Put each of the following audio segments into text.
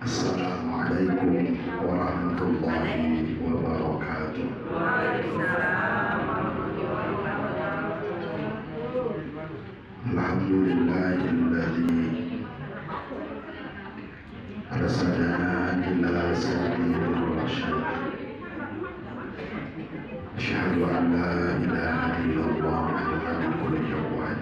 Assalamualaikum warahmatullahi wabarakatuh. Waalaikumsalam warahmatullahi wabarakatuh. Alhamdulillahilladzi arsalana ila sabilir rasyad. Asyhadu an la ilaha illallah al-malikul jawad.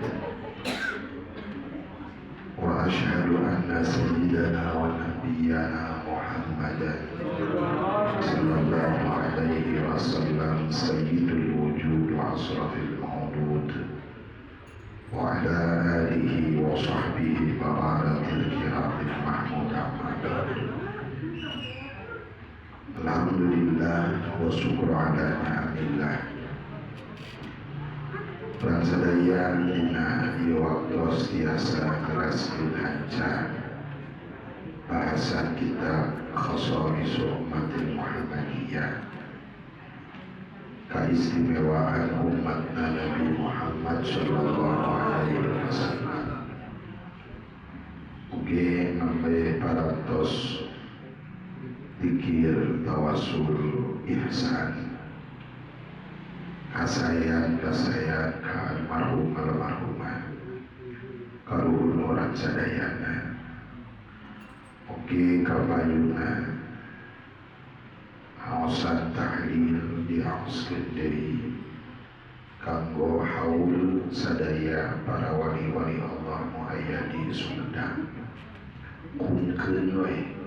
Wa asyhadu anna sayyidana wa nabiyyana Muhammadan sallallahu alaihi wasallam sayyidul wujud wa asrafil mawlud wa ala alihi wa sahbihi bararatil kiramil mahmud, amma ba'du. Alhamdulillah wa syukur ala ni'amillah. Urang sadaya dina ieu waktos tiasa neraskeun hanca bahasan kitab Khasaisul Ummatil Muhammadiyah, keistimewaan umat Nabi Muhammad sallallahu alaihi wasallam. Oge nembe parantos dikir, tawasul, ihsan, kasayan kasayan ka almarhum almarhumah, karuhun urang sadayana. Oge kapayuna aosan tahlil diaoskeun deui kanggo haul sadaya para wali-wali Allah nu aya di Sumedang. Kungkeun we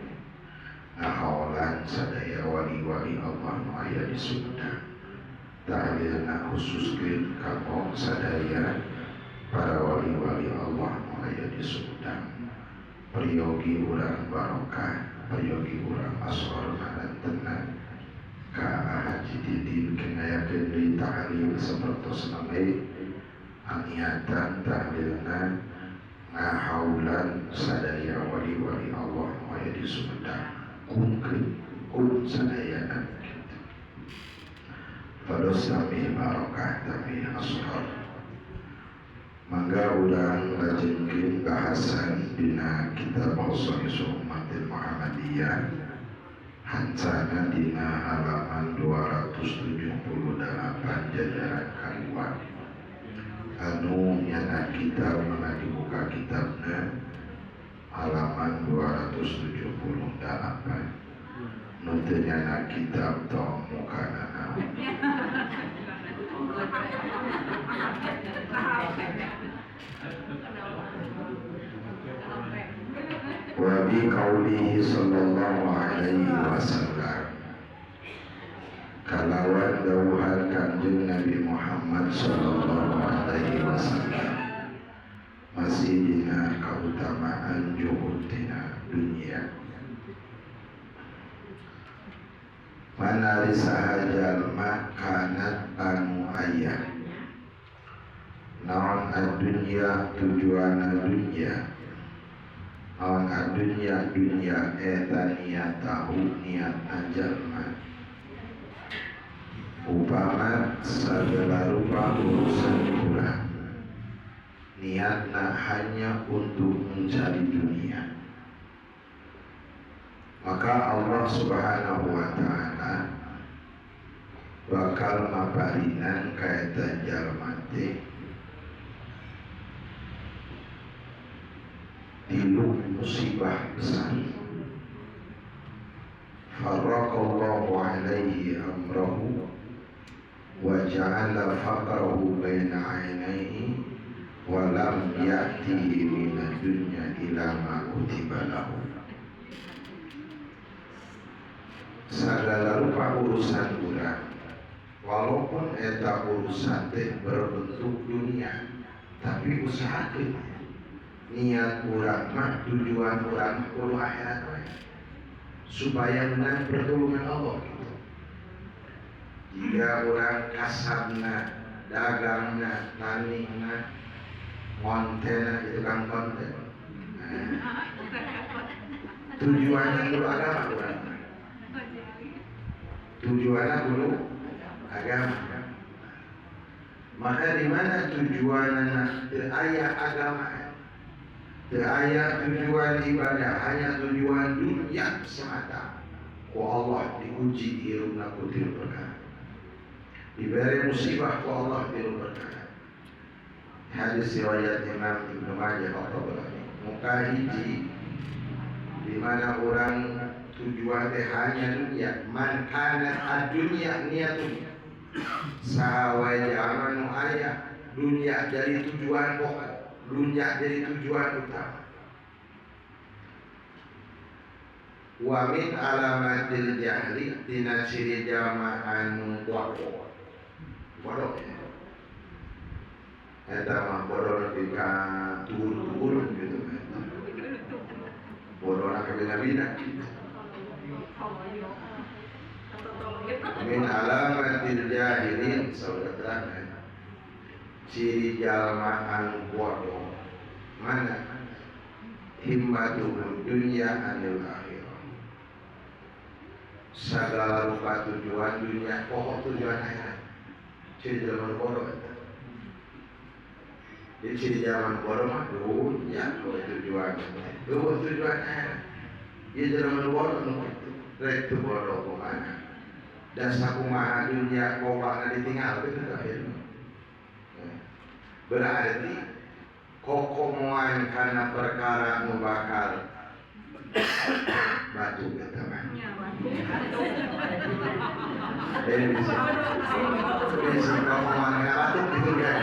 ngahaolan sadaya wali-wali Allah nu aya di Sumedang. Tahlilna khususkeun kanggo sadaya para wali-wali Allah nu aya di Sumedang. Peryogi urang barokah, peryogi urang asor tenang ka Haji Didin kengayakeun deui tahlil sapertos name aniatan tahlilna ngahaulan sadaya wali-wali Allah nu aya di Sumedang. Kungkeun kun sadayana gitu. Terus tapi barokah, tapi asrar. Mangga urang lajengkeun bahasan dina kitab Khasaisul Ummatil Muhammadiyah, hancana dina halaman 278 jajaran kadua. Anu nyana kitab mana dibuka kitabna halaman 278, nu teu nyana kitab tong mukana naon. Wa bi qaulihi sallallahu alaihi wasallam, kalawan dawuhan Kanjeng Nabi Muhammad sallallahu alaihi wasallam, masih dina kautamaan juhud dina dunia. Manari saha jalma kanat anu aya naon adunya tujuana dunya, naon adunya dunya eta niat tahu niat jalma, upama sagala rupa urusan urang niatna hanya untuk mencari dunia, maka Allah Subhanahu wa ta'ala bakal maparinan kaeta jalma teh tilu musibah besar. Farraqallahu alaihi amrahu wa ja'ala faqrahu baina 'ainaihi wa lam ya'tihi minad dunya ila ma kutiba lahu. Segala rupa urusan urang, walaupun eta urusan teh berbentuk dunia, tapi usahakeun niat urang mah, tujuan urang mah kudu akhirat we, supaya menang pertolongan Allah gitu. Jika urang kasabna, dagangna, tanina, ngontena, itu kan konten. Nah, tujuannya kudu agama urang. Tujuannya kudu agama. Maka di mana tujuanna teu aya agama, Teu aya tujuan ibadah, hanya tujuan dunia semata. Ku Allah diuji hirupna ku tilu perkara. Diberi musibah ku Allah tilu perkara. Hadis riwayat Imam Ibnu Majah At-Tabarani. Muka hiji di mana orang tujuan teh hanya dunia, man kana ad-dunya niatun. Saha wae jalma nu aya dunia jadi tujuan pokok, dunia jadi tujuan utama. Wa min alamatil jahli tina ciri jalma anu bodoh. Bodoh ya. Eta mah bodoh nepi ka tuhur-tuhur gitu eta. Bodohna ka bina-bina. Min alamatil jahilin saudara ciri jalma anu bodoh mana himmatuhud dunya anil akhirah. Segala rupa tujuan dunia, pokok tujuan akhirat. Ciri jalma bodoh eta. Jadi ciri jalma bodoh mah dunia pokok tujuan. Eueuh tujuan akhirat. Ieu jalma bodoh nu kitu. Rek teu bodoh kumaha. Dan sakumaha dunia pokokna ditinggalkeun ka akhirna. Berarti kokomoan karena perkara nu bakal batu eta mah. Bisa kokomoan kana batu gitu kan.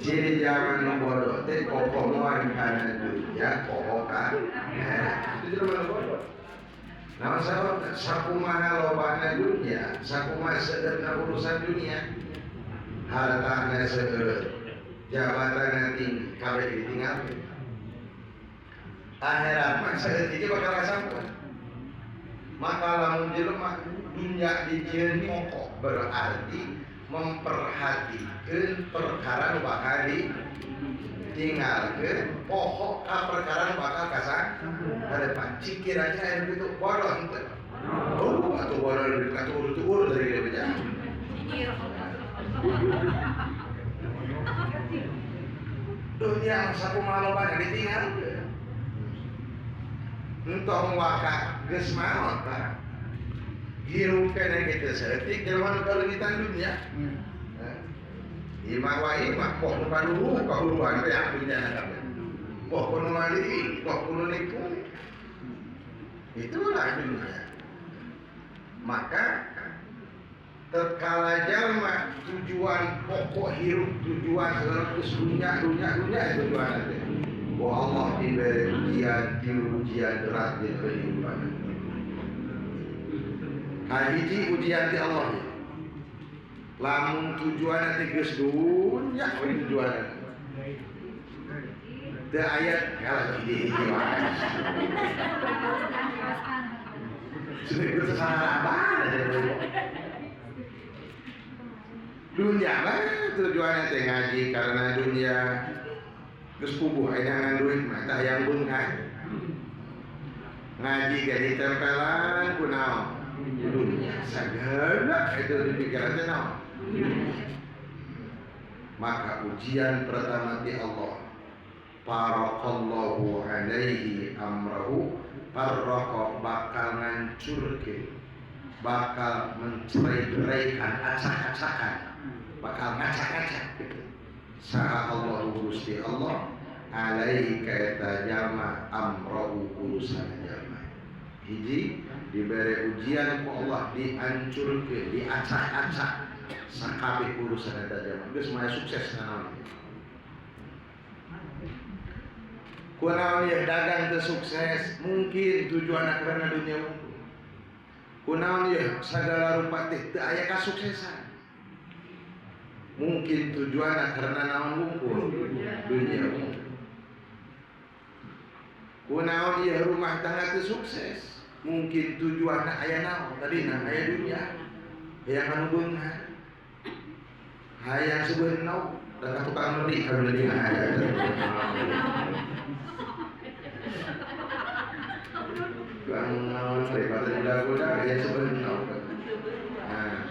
Ciri zaman nu bodoh teh kokomoan kana dunia pokok ka itu zaman bodoh. Nah, sabab sakumaha lobana dunia, sakumaha seueurna urusan dunia, hartana seueur, jabatanna tinggi, kabeh ditinggalkeun. Akhirat mah saeutik ge bakal kasampun. Maka lamun jelema dunia dijieun pokok berarti memperhatikan perkara nu bakal ditinggalkeun pokok ka perkara nu bakal kasang hadapan. Cik kira-kira aya kitu bodoh henteu. Oh, atuh bodoh lebih ka tuur-tuur dari ieu bejaan. Dunia sakumaha lobana ditinggalkeun. Entong waka geus maot tah. Hirup keneh kitu saeutik jelema nu kaleungitan dunia. Imah wae mah poh nu paduruh kahuruan teh dunya kabeh. Poh kuno mali, poh kuno nipu. Itulah dunia. Maka tatkala jalma tujuan pokok hirup tujuan segala geus dunia dunia dunia tujuan teh. Wa Allah diberi ujian, ujian berat di kehidupan. Kahiji ujian ti Allah. Lamun tujuan teh geus dunya we tujuan. Teu aya kalah hiji-hiji wae. Sudah geus salah dunia mah tujuannya teh ngaji karena dunia geus puguh aya duit mah tah hayang beunghar. Ngaji jadi tempelan kunaon? Dunia sagala itu di pikiran teh naon? Maka ujian pertama ti Allah, barakallahu alaihi amrahu, baraka bakal ngancurkeun, bakal mencerai-beraikan, acak-acakan, bakal ngacak-ngacak gitu. Saha Allahu Gusti Allah alaihi ka eta jalma amrahu urusan jalma. Hiji diberi ujian ku Allah dihancurkeun, diacak-acak sakabeh urusan eta jalma. Geus mah sukses nanaon. Kunaon ieu dagang teu sukses, mungkin tujuanna karena dunia unggul. Kunaon ieu sagala rupa teh teu aya kasuksesan. Mungkin tujuanna karena naon wungkul, dunia unggul. Kunaon ieu rumah tangga teu sukses, mungkin tujuanna aya naon tadina aya dunia. Hayang anu beunghar. Hayang sebenau da tukang meuli ka meuli aya. Tukang naon teh batan Goda-goda ya sebenarnya. Nah.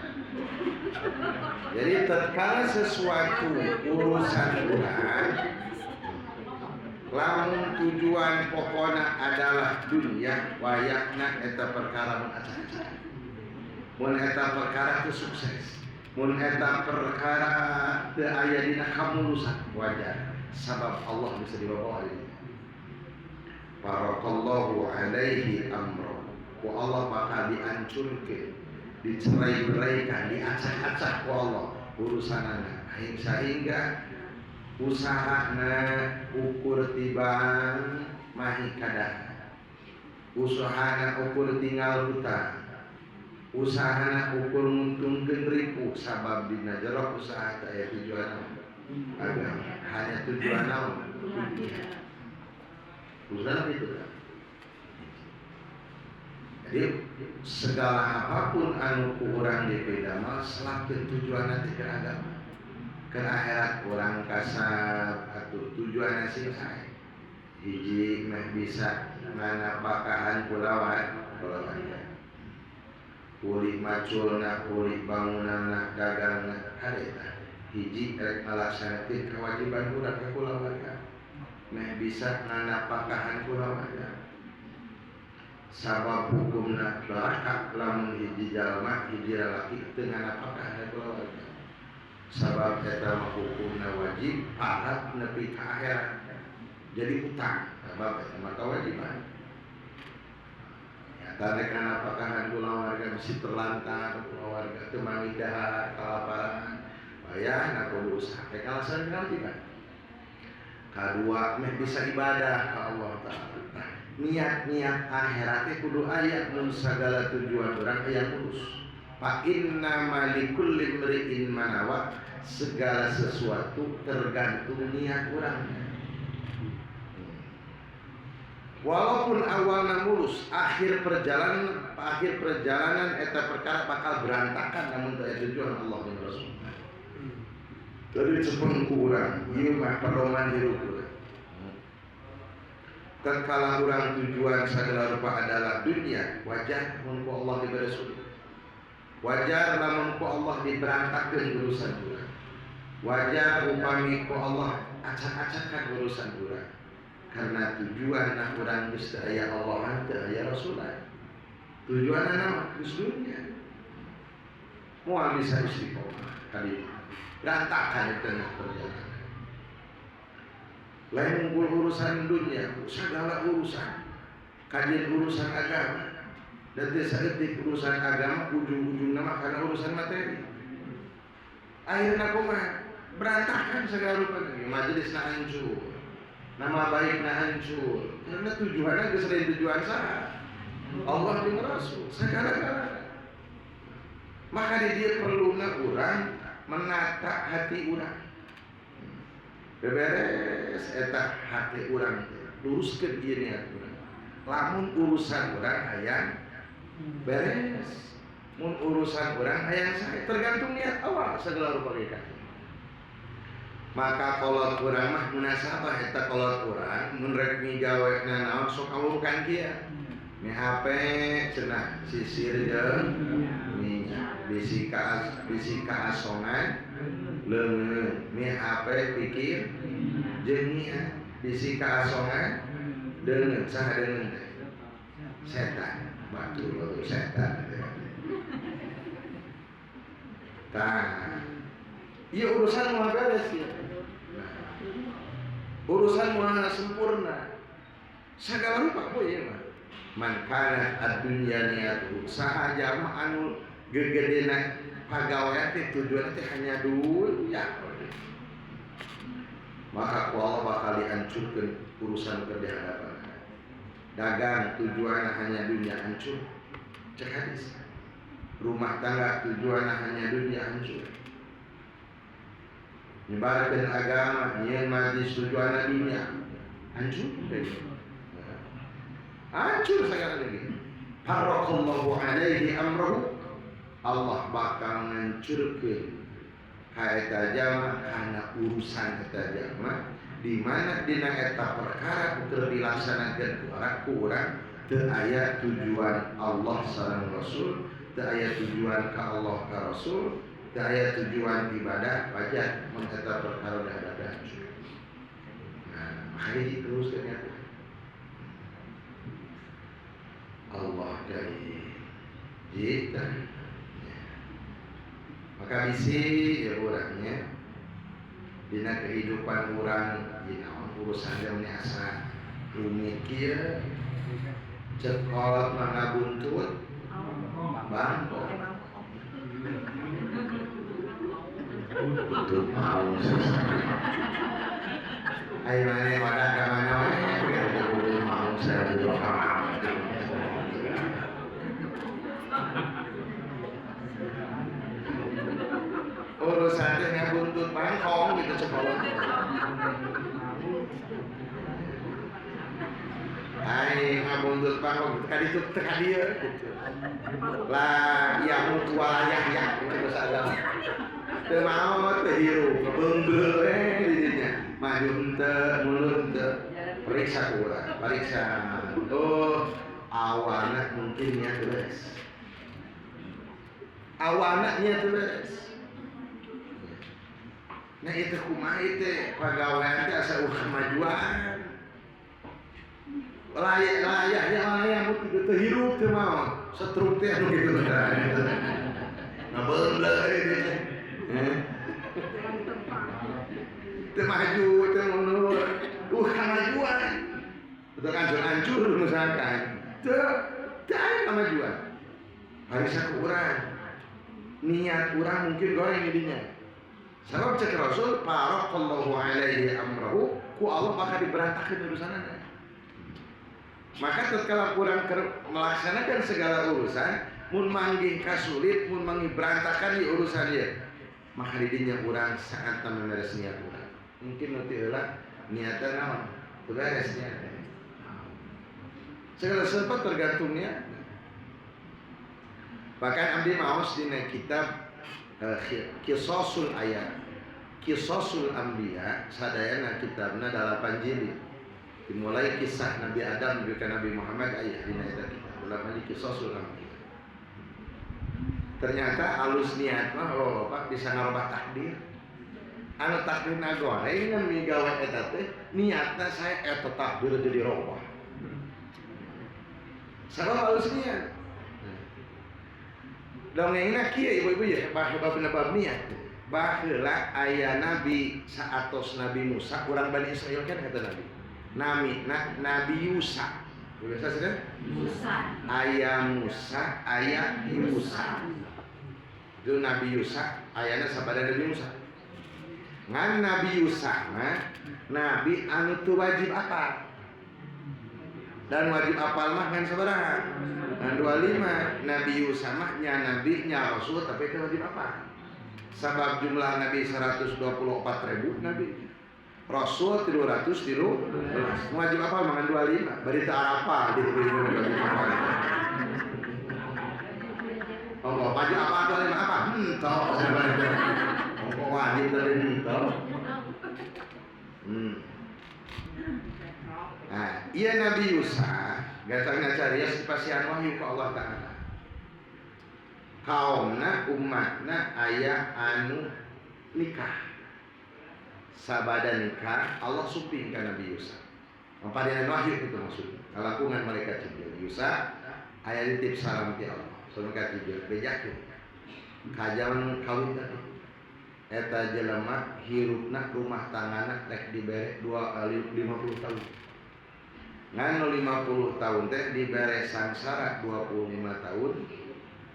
Jadi tatkala sesuatu urusan urang lamun tujuan pokona adalah dunia, wayahna eta perkara mun acak-acakan. Mun eta perkara teu sukses, mun eta perkara teu aya dina kamulusan, wajar sabab Allah bisa dibawa di dinya. Barakallahu alaihi amro, ku Allah bakal dihancurkeun, dicerai-beraikan, diacak-acak ku Allah urusanana sehingga usahana ukur tibang mahi kadahar, usahana ukur tinggal hutang, usahana ukur nguntungkeun ripuh, sabab dina jero usaha teh aya tujuan agama, hanya tujuan naon? Urusan itu kan. Jadi segala apapun anu ku urang dipidamel selakeun tujuan nanti ke agama, ke akhirat urang kasab atau tujuan sing sae. Hiji meh bisa nganapakahan kulawarga. Kulih maculna, kulih bangunanna, dagangna, harita. Hiji rek ngalaksanakeun kewajiban urang ka kulawarga. Meh bisa nganapakahan kulawarga. Sabab hukumna doraka lamun hiji jalma, hiji lalaki teu nganapakahan kulawarga. Sabab eta mah hukumna wajib parat nepi ka akhirat. Jadi utang, sabab eta mah kewajiban. Ya rek nganapakahan kulawarga bisi terlantar kulawarga teu manggih dahar kalaparan. Wayahna kudu usaha rek ngalaksanakeun kewajiban. Kadua meh bisa ibadah ka Allah Ta'ala. Nah, niat-niat akhirat teh kudu aya mun sagala tujuan urang aya lurus. Fa inna likulli imri'in ma nawa, segala sesuatu tergantung niat urang. Walaupun awalnya mulus, akhir perjalanan eta perkara bakal berantakan namun teu aya tujuan Allah dan Rasul. Jadi cepeng ku urang, ieu mah pedoman hirup urang. Tatkala urang tujuan segala rupa adalah dunia, wajar mun ku Allah diberi sulit. Wajar lamun ku Allah diberantakeun urusan urang. Wajar upami ku Allah acak-acakan urusan urang. Karena tujuan nah urang geus teu aya Allah, teu aya Rasulullah. Tujuan mah geus dunia. Moal bisa istiqomah kali berantakan di tengah perjalanan. Lain ngumpul urusan dunia, segala urusan, kajian urusan agama, dan saeutik urusan agama ujung-ujung nama karena urusan materi. Akhirnya kumaha? Berantakan segala rupa. Majelis na hancur, nama baik na hancur. Karena tujuannya geus lain tujuan saha? Allah jeung Rasul, segala-galana. Maka di dia perluna urang menata hati urang. Beberes eta hati urang teh, luruskeun ieu niat urang. Lamun urusan urang hayang beres, mun urusan urang hayang sae, tergantung niat awal segala rupa ge. Maka kolot urang mah munasabah eta kolot urang mun rek migawe naon sok awukan kieu. Mi HP cenah sisir jeung minyak, bisi kaasongan leungeun, mi HP pikir jeung niat, bisi kaasongan deungeun. Saha deungeun teh? Setan, batur batur setan. Tah, ieu urusan moal beres ya. Nah, urusan moal sempurna segala rupa bu ieu mah. Man kana ad-dunya niatuhu, saha jalma anu gegedena pagawean teh tujuanna teh hanya dunya, maka ku Allah bakal dihancurkeun urusan keur di hadapan. Dagang tujuannya hanya dunia, hancur, cek hadis. Rumah tangga tujuannya hanya dunia, hancur. Nyebarkeun agama, nyieun majlis tujuannya dunia, hancur, hancur segala lagi. Farraqallahu alaihi amrahu, Allah bakal ngancurkeun ka eta jalma kana urusan eta jalma, di mana dina eta perkara keur dilaksanakeun ku urang. Teu aya tujuan Allah sareng Rasul, teu aya tujuan ka Allah ka Rasul, teu aya tujuan ibadah pajak mun eta perkara dihadapan. Nah, makanya terus ternyata Allah dari kita. Maka bisi ya urangnya dina kehidupan urang dina urusan yang asa rumit kieu cek kolot mah ngabuntut bangkok buntut mau ayo mana wadah ka mana we mau saya juga ka mana. Urusan teh ngabuntut bangkong gitu sekolah. Ai ngabuntut bangkong ka ditu teh ka dieu gitu. Lah ya mutu walayah ya gitu bahasa agama. Teu maot teh hirup beungbeul we di dinya. Maju henteu, mundur henteu. Periksa ku urang, periksa. Oh, awana mungkin nya beres. Awana nya beres. Nah itu kumaha itu pagawean teh asa ulah kemajuan. Layak ya layak mun teu hirup teu maot. Setruk teh anu kitu teh. Nah beungleuh ieu teh. Teu maju teu mundur. Kamajuan. Teu hancur-hancur misalkan. Teu aya kamajuan. Harisa ku urang. Niat urang mungkin goreng dinya. Sabab cek Rasul barakallahu alaihi amrahu ku Allah bakal diberantakeun urusanana. Maka tatkala urang melaksanakan segala urusan mun manggih kasulit mun manggih berantakan di urusan ieu maka di dinya urang saat memeres niat urang. Mungkin nu teu heula niatna naon? Teu beres niatna. Segala sesuatu tergantung niat. Bahkan abdi maos dina kitab Kisasul Ayat, Kisasul Anbiya, sadayana kitabna 8 jilid. Dimulai kisah Nabi Adam sampai Nabi Muhammad ayah dina eta kitab. 8 jilid Kisasul Anbiya. Ternyata alus niat mah oh Pak bisa ngarobah takdir. Anu takdirna goreng ngan migawe eta teh niatna saya eta takdir jadi robah. Sabab alus niat. Dongengna kieu ibu-ibu ya bab bab niat. Baheula aya nabi saatos Nabi Musa urang Bani Israil kan kata nabi. Namina Nabi Yusa. Biasa sih kan? Musa. Aya Musa, aya Yusa. Itu Nabi Yusa ayana sabada Nabi Musa. Ngan Nabi Yusa mah nabi anu teu wajib apal. Dan wajib apal mah ngan sabaraha? Ngan 25. Nabi Yusa mah nya nabi nya rasul tapi itu wajib apal. Sabab jumlah nabi 124.000 nabi. Rasul 313. Wajib apal mah ngan 25. Bari teu arapal di 25. Allah wajib apal 25 apa? Henteu. Kok wajib tadi henteu. Nah, iya Nabi Yusa gatangna carios dipasihan wahyu ku Allah Ta'ala. Kaumna umatna aya anu nikah. Sabada nikah Allah suping ka Nabi Yusa. Pamadinan wahyu itu maksudnya. Kalakungan malaikat Jibril. Yusa aya ditip salam ti Allah. Salam ka Jibril bejakeun. Kajaman kawin tadi. Eta jelema hirupna rumah tanggana rek dibere 50 tahun. Ngan 50 tahun teh dibere sangsara 25 tahun,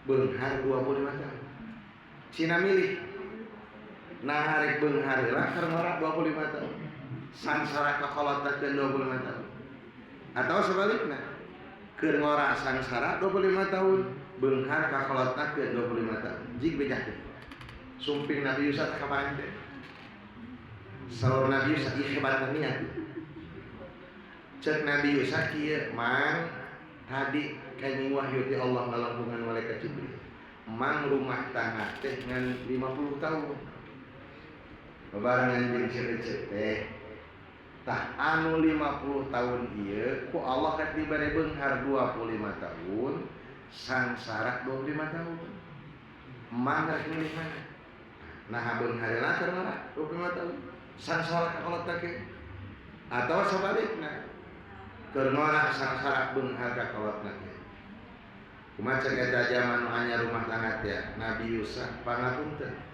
beunghar 25 tahun. Cina milih. Nah rek beunghar heula keur ngora 25 tahun. Sangsara kakolotakeun 25 tahun. Atau sebalikna, keur ngora sangsara 25 tahun, beunghar kakolotakeun 25 tahun. Jig bejakeun. Sumping Nabi Yusa teh kapan teh? Saur Nabi Yusa ieu hebatna niat. Cek Nabi Yusa kieu, mang tadi kenging wahyu ti Allah ngalangkungan malaikat Jibril. Mang rumah tangga teh ngan 50 tahun. Babarengan jeung cece teh. Tah anu 50 tahun ieu ku Allah rek dibere beunghar 25 tahun, sangsara 25 tahun. Mang rek milih mana? Nah beunghar heula keur ngora 25 tahun. Sangsara ka kolot teh atau sebalikna keur ngora sangsara beunghar ka kolot teh. Kumaha cek eta zaman nu anyar rumah tangga teh Nabi Yusa pangapunten.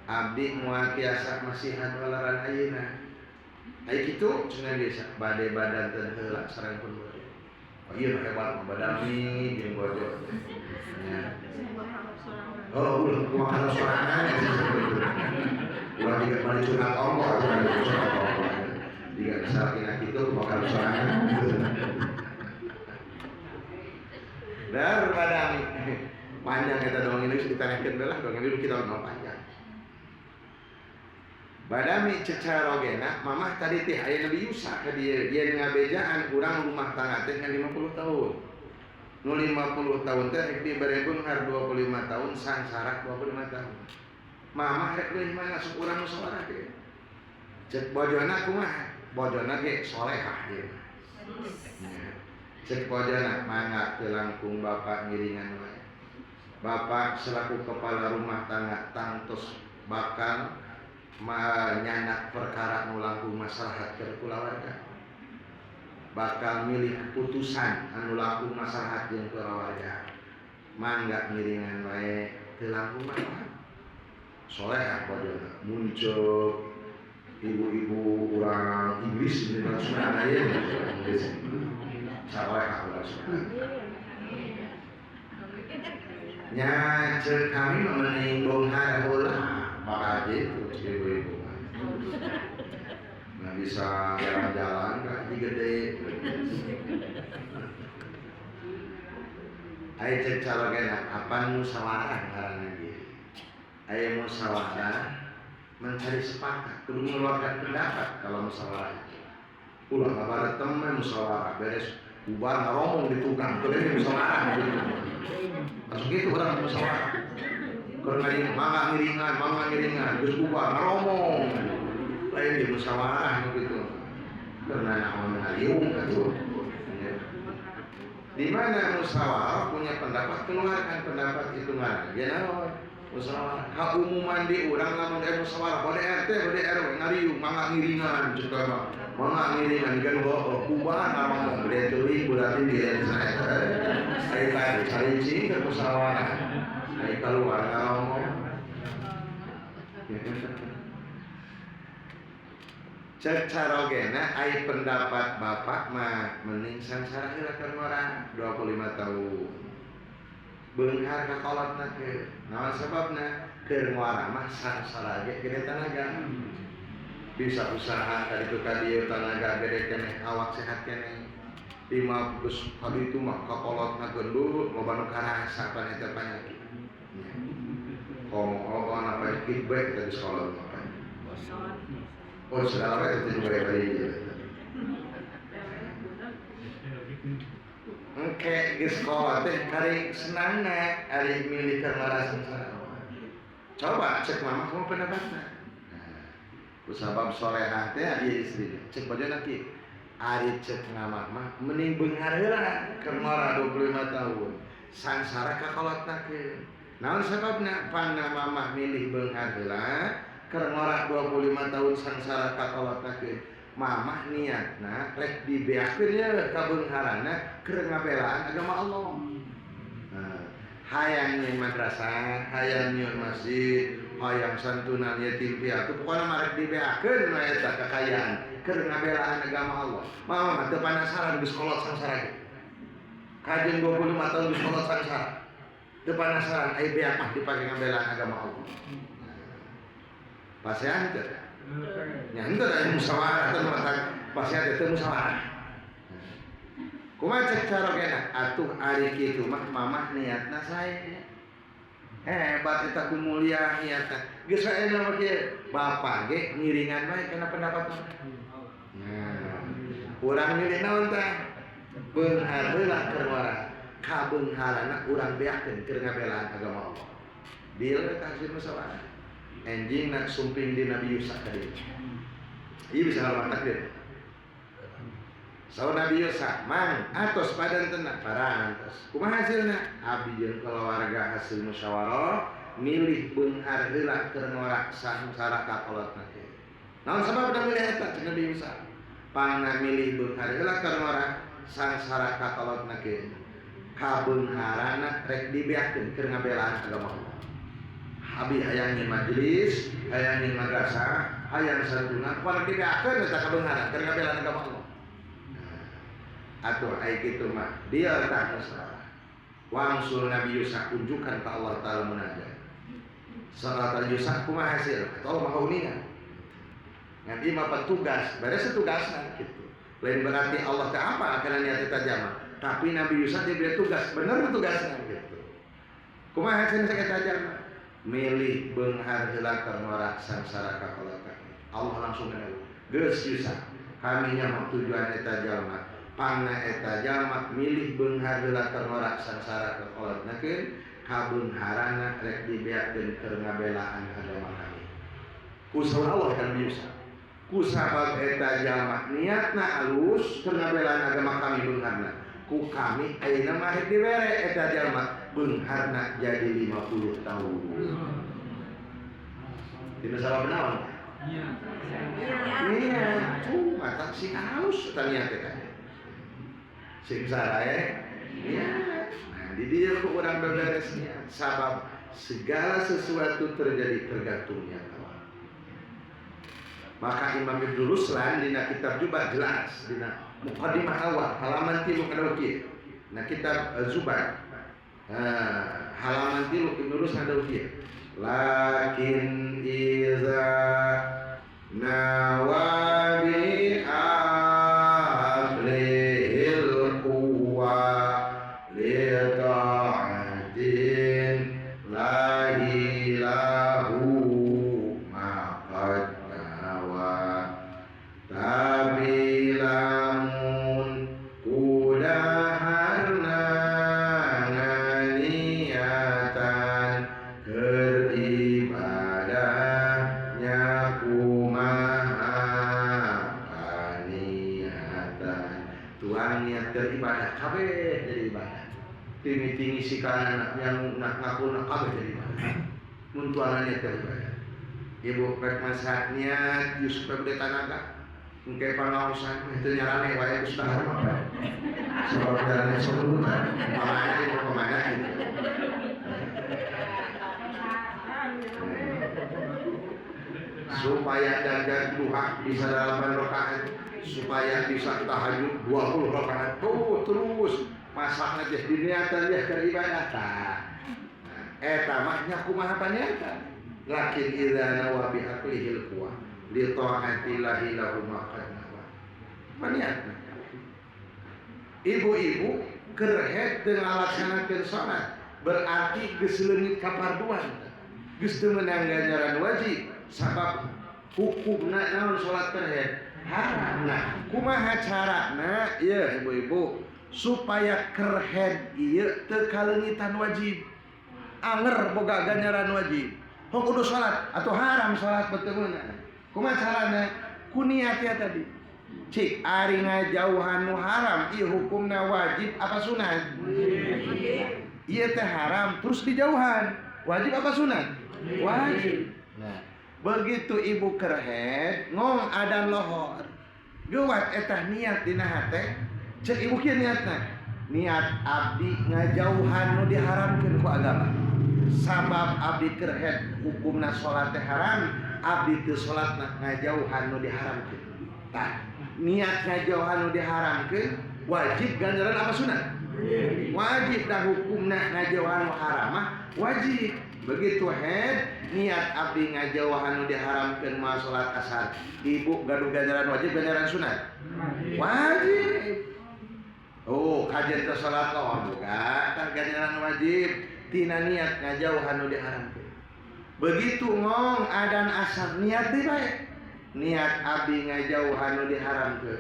Abdi moal tiasa masihan walaran ayeuna. Ai kitu cenah biasa bade badan teu heula sareng pun bojo. Oh iya hebat mah badami jeung bojo. Nya. Oh ulah kumaha sorangan. Ulah jiga bari curhat Allah curhat Allah. Jiga salakina kitu kumaha sorangan. Dar badami. Panjang eta dongeng ini ditanyakeun lah dongeng ini kita ngomong panjang. Badami cecarogena mamah tadi teh aya Nabi Yusa ka dieu dia ngabejaan urang rumah tangga teh 50 tahun. Nu 50 tahun teh rek dibere beunghar 25 tahun sangsara 25 tahun. Mamah rek leuwih mana sok urang musyawarah teh. Cek bojona kumaha? Bojona ge solehah ieu. Cek bojona mangga teu langkung bapak ngiringan wae. Bapak selaku kepala rumah tangga tangtos bakal menyanak perkara nu langkung maslahat keur kulawarga. Bakal milih keputusan anu langkung maslahat jeung kulawarga. Mangga ngiringan wae teu langkung mah. Soleh bojona muncul ibu-ibu urang Inggris di Sunda ieu Inggris. Saleh urang Sunda. Nya ceuk kami mah mending beunghar heula. Maka itu ibu-ibu nah bisa jalan-jalan kaki gede. Ayo cek calogena apa musyawarah ngaranna ge. Ayo musyawarah mencari sepakat, kudu mengeluarkan pendapat kalau musyawarah itu. Ulah ngabaret temen musyawarah beres bubar ngaromong di tukang, kudu ini musyawarah gitu. Langsung gitu orang musyawarah. Keur mangga ngiringan, geus bubar ngaromong. Lain di musyawarah gitu. Karena naon ngaliung atuh. Di mana musyawarah punya pendapat, keluarkan pendapat itu ngaran. Ya naon? Musyawarah. Kaumuman di urang lamun aya musyawarah, bade RT, bade RW ngariung, mangga ngiringan ceuk mah. Mangga ngiringan kan bubar ngaromong gede teuing berarti dia saeta. Aya tadi caricing ke musyawarah. Ai keluar ngomong. Cek carogena ai pendapat bapak mah mending sangsara heula keur ngora 25 tahun. Beunghar ka kolotna ke. Naon sababna? Keur ngora mah sangsara ge gede tanaga. Bisa usaha ka ditu ka dieu tanaga gede keneh awak sehat keneh. Lima geus kaditu mah ka kolotna gendut loba nu karasa pan eta panyakit. Oh, apa feedback dari sekolah apa? Oh, segala itu juga dari dia. Engke di sekolah teh kari senangna ari milih keur ngarasan. Coba cek mama kamu pendapatna. Nah, kusabab solehah teh ieu istrina. Cek bojona kieu. Ari cek mama mah mending beunghar heula keur ngora 25 tahun. Sangsara ka kolotna ke. Naon sababna pangna mamah milih beunghar heula keur ngora 25 tahun sangsara ka kolotna ke. Mamah niatna rek dibeakeun ye ka beungharana keur ngabelaan agama Allah. Nah, hayang nyeun madrasah, hayang nyeun masjid, hayang santunan yatim piatu, pokona mah rek dibeakeun we eta kekayaan keur ngabelaan agama Allah. Mamah mah teu panasaran geus kolot sangsara ge. Kajeun 25 tahun geus kolot sangsara. Teu panasaran aya beak mah dipake ngabelaan agama Allah. Pasean teu? Nya henteu da musyawarah teh mah pasean teh musyawarah. Kumaha cek carogena? Atuh ari kitu mah mamah niatna sae. Hebat eta ku mulia niatna. Geus aya mah kieu, bapak ge ngiringan bae kana pendapat mah. Nah, urang milih naon teh? Beunghar heula keur ngora. Kabeungharana urang beakeun keur ngabelaan agama Allah. Deal eta hasil musyawarah. Enjing nak sumping di Nabi Yusa ka dieu. Ieu bisa ngarubah takdir. Saur Nabi Yusa, mang atos padan tenang parantos. Kumaha hasilna? Abdi jeung keluarga hasil musyawarah milih beunghar heula keur ngora sangsara kakolotna teh. Naon sababna milih eta cek Nabi Yusa? Pangna milih beunghar heula keur ngora sangsara kakolotna ke. Kabeungharana rek dibeakeun keur ngabelaan agama Allah. Abi hayang nyeun majelis, hayang nyeun madrasah, hayang santunan, kudu dibeakeun eta kabeungharan keur ngabelaan agama Allah. Atuh ai kitu mah dia tak masalah. Wangsul Nabi Yusa kunjukkan ke Allah Ta'ala munajat. Salat Yusa kumaha hasil? Atau Allah Maha uninga. Ngan ieu mah tugas, beres tugasna gitu. Lain berarti Allah teh apa kana niat eta jama. Tapi Nabi Yusa dia beri tugas, bener tugasna gitu. Kumaha hasilna eta jama? Milih beunghar heula keur ngora sangsara kakolotna. Allah langsung ngene. Geus Yusa, kami nyaho tujuan eta jalma. Pangna eta jalma milih beunghar heula keur ngora sangsara kakolotna keun kabeungharana rek dibeakeun keur ngabelaan agama kami. Ku saur Allah kan Yusa. Ku sabab eta jalma niatna alus keur ngabelaan agama kami beungharna. Ku kami ayeuna mah rek dibere eta jalma beungharna jadi 50 tahun. Dina sabab naon? Niat. Mata sing halus eta niat eta. Sing sarae niat. Nah, di dieu ku urang beberes niat sabab segala sesuatu terjadi tergantung niat awal. Maka Imam Ibnu Ruslan dina kitab Zubat jelas dina mukadimah awal halaman 3 kada kieu. Nah kitab Zubat halaman 3 Ibnu Ruslan ada kieu. Lakin iza nawa bi aqlihil quwa li ta'atin lahi lahu ma qad nawa. Tapi lamun kudaharna nganiatan keur ibadahnya kumaha paniatan. Tuang niat keur ibadah kabeh jadi ibadah. Timi-timi sikana yang nak ngaku nak kabeh jadi ibadah. Mun tuangan niat keur ibadah. Ibu rek masak niat geus supaya bede tanaga. Engke pangaosan mah teu nyarane wae geus dahar mah. Sabab nyarane sok urutan. Pamana ieu pamana gitu. Supaya dagang duha bisa 8 rakaat, supaya bisa tahajud 20 rakaat. Tuh terus masakna teh diniatan teh keur ibadah tah. Eta mah nya kumaha paniatan. Lakin idza nawa bi aqlihil quwa li ta'atillahi lahu ma qad nawa. Paniatna. Ibu-ibu keur head teu ngalaksanakeun salat berarti geus leungit kaparduan. Geus teu meunang ganjaran wajib sabab hukumna naon salat keur head haram. Nah, kumaha carana ieu ibu-ibu supaya keur head ieu teu kaleungitan wajib. Anger boga ganjaran wajib. Hong kudu salat atau haram salat betul meunang. Kumaha carana? Ku niat ya tadi. Cik ari ngajauhan nu haram ieu hukumna wajib apa sunat? Ieu teh haram terus dijauhan. Wajib apa sunat? Wajib. Nah, begitu ibu keur head ngong adan lohor. Geuwat eta niat dina hate, cek ibu kieu niatna. Niat abdi ngajauhan nu diharamkeun ku agama. Sabab abdi keur head hukumna salat teh haram, abdi teu salatna ngajauhan nu diharamkeun. Tah, niat ngajauhan nu diharamkeun wajib ganjaran apa sunat? Wajib dah hukumna ngajauhan nu haram mah wajib. Begitu head niat abdi ngajauhan nu diharamkeun mah salat asar, ibu gaduh ganjaran wajib ganjaran sunat? Wajib. Oh, kajian teh salat lohor boga tah ganjaran wajib tina niat ngajauhan nu diharamkeun. Begitu ngong adan asar niat deui bae. Niat abdi ngajauhan nu diharamkeun.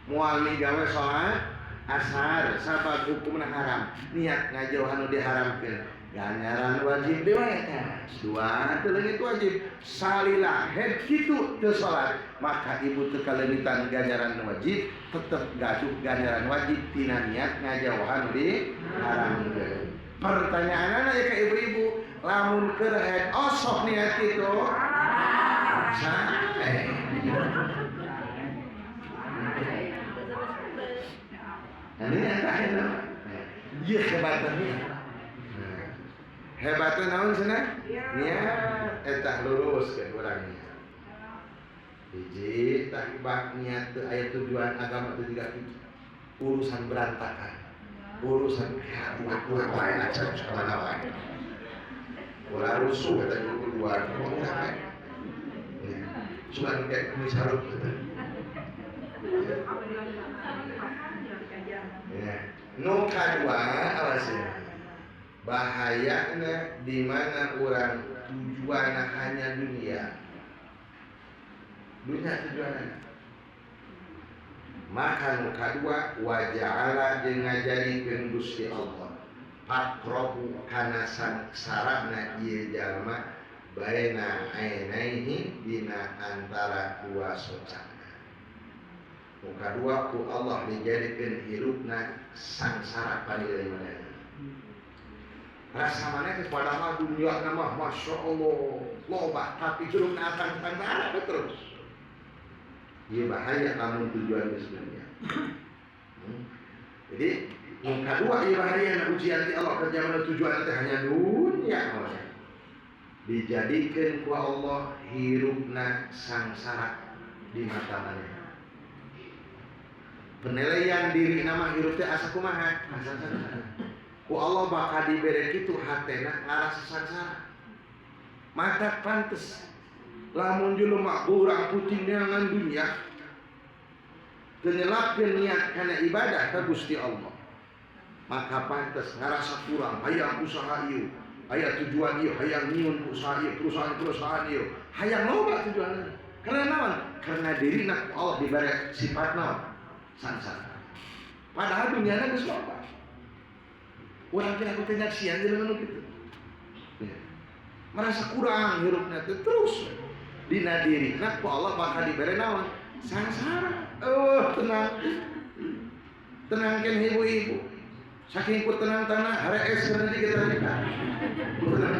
Moal migawe salat Asar sabab hukumna haram. Niat ngajauhan nu diharamkeun. Ganjaran wajib deui eta. Dua teu leungit wajib. Salila head kitu teu salat, maka ibu teu kaleungitan ganjaran wajib, tetep gaduh ganjaran wajib tina niat ngajauhan nu diharamkeun. Pertanyaanna ya ke ibu-ibu, lamun keur head osok niat kitu? Sae. Ini eta ieu hebatna niat. Hebatna naon cenah? Niat eta lurus ke urang niat. Hiji tah bak niat teu aya tujuan agama teu jiga kitu. Urusan berantakan. Urusan urang lain acan mana wae. Ulah rusuh eta luar urang wae. Cuman kayak kumis harup gitu. Ya. Nu kadua alasnya bahayana di mana orang tujuanna hanya dunia. Dunia tujuanna. Maka nu kadua wa ja'ala jeung ngajadikeun Gusti Allah faqrahu kana sangsarana ieu jalma baina ainaihi dina antara dua socana. Nu kadua ku Allah dijadikeun hirupna sangsara panilaian. Rasa mana teh padahal dunia mah Masya Allah loba tapi hirupna akan sangsara terus. Ieu bahaya lamun tujuan geus dunia. Jadi nu kadua ieu bahaya na ujian ti Allah kerja mana tujuan teh hanya dunia. Dijadikeun ku Allah hirupna sangsara di mata manehna. Penilaian diri nama hirup teh asa kumaha? Asa sangsara. Ku Allah bakal dibere kitu hatena ngarasa sangsara. Mata pantes lamun jelema urang putih neangan dunia teu nyelapkeun niat kana ibadah ka Gusti Allah. Maka pantes ngarasa kurang, hayang usaha ieu, aya tujuan ieu, hayang nyieun usaha ieu, perusahaan-perusahaan ieu, hayang loba tujuanna. Karena naon? Karena dirina ku Allah dibere sifat naon? Sangsara. Padahal duniana geus loba. Urang kira ku teh nyaksian jelema nu kitu. Ya. Merasa kurang hirupna teh terus. Dina dirina ku Allah bakal dibere naon? Sangsara. Eueuh tenang. Tenangkeun ibu-ibu. Saking ku tenang tanah harees keur di kita kita. Tenang.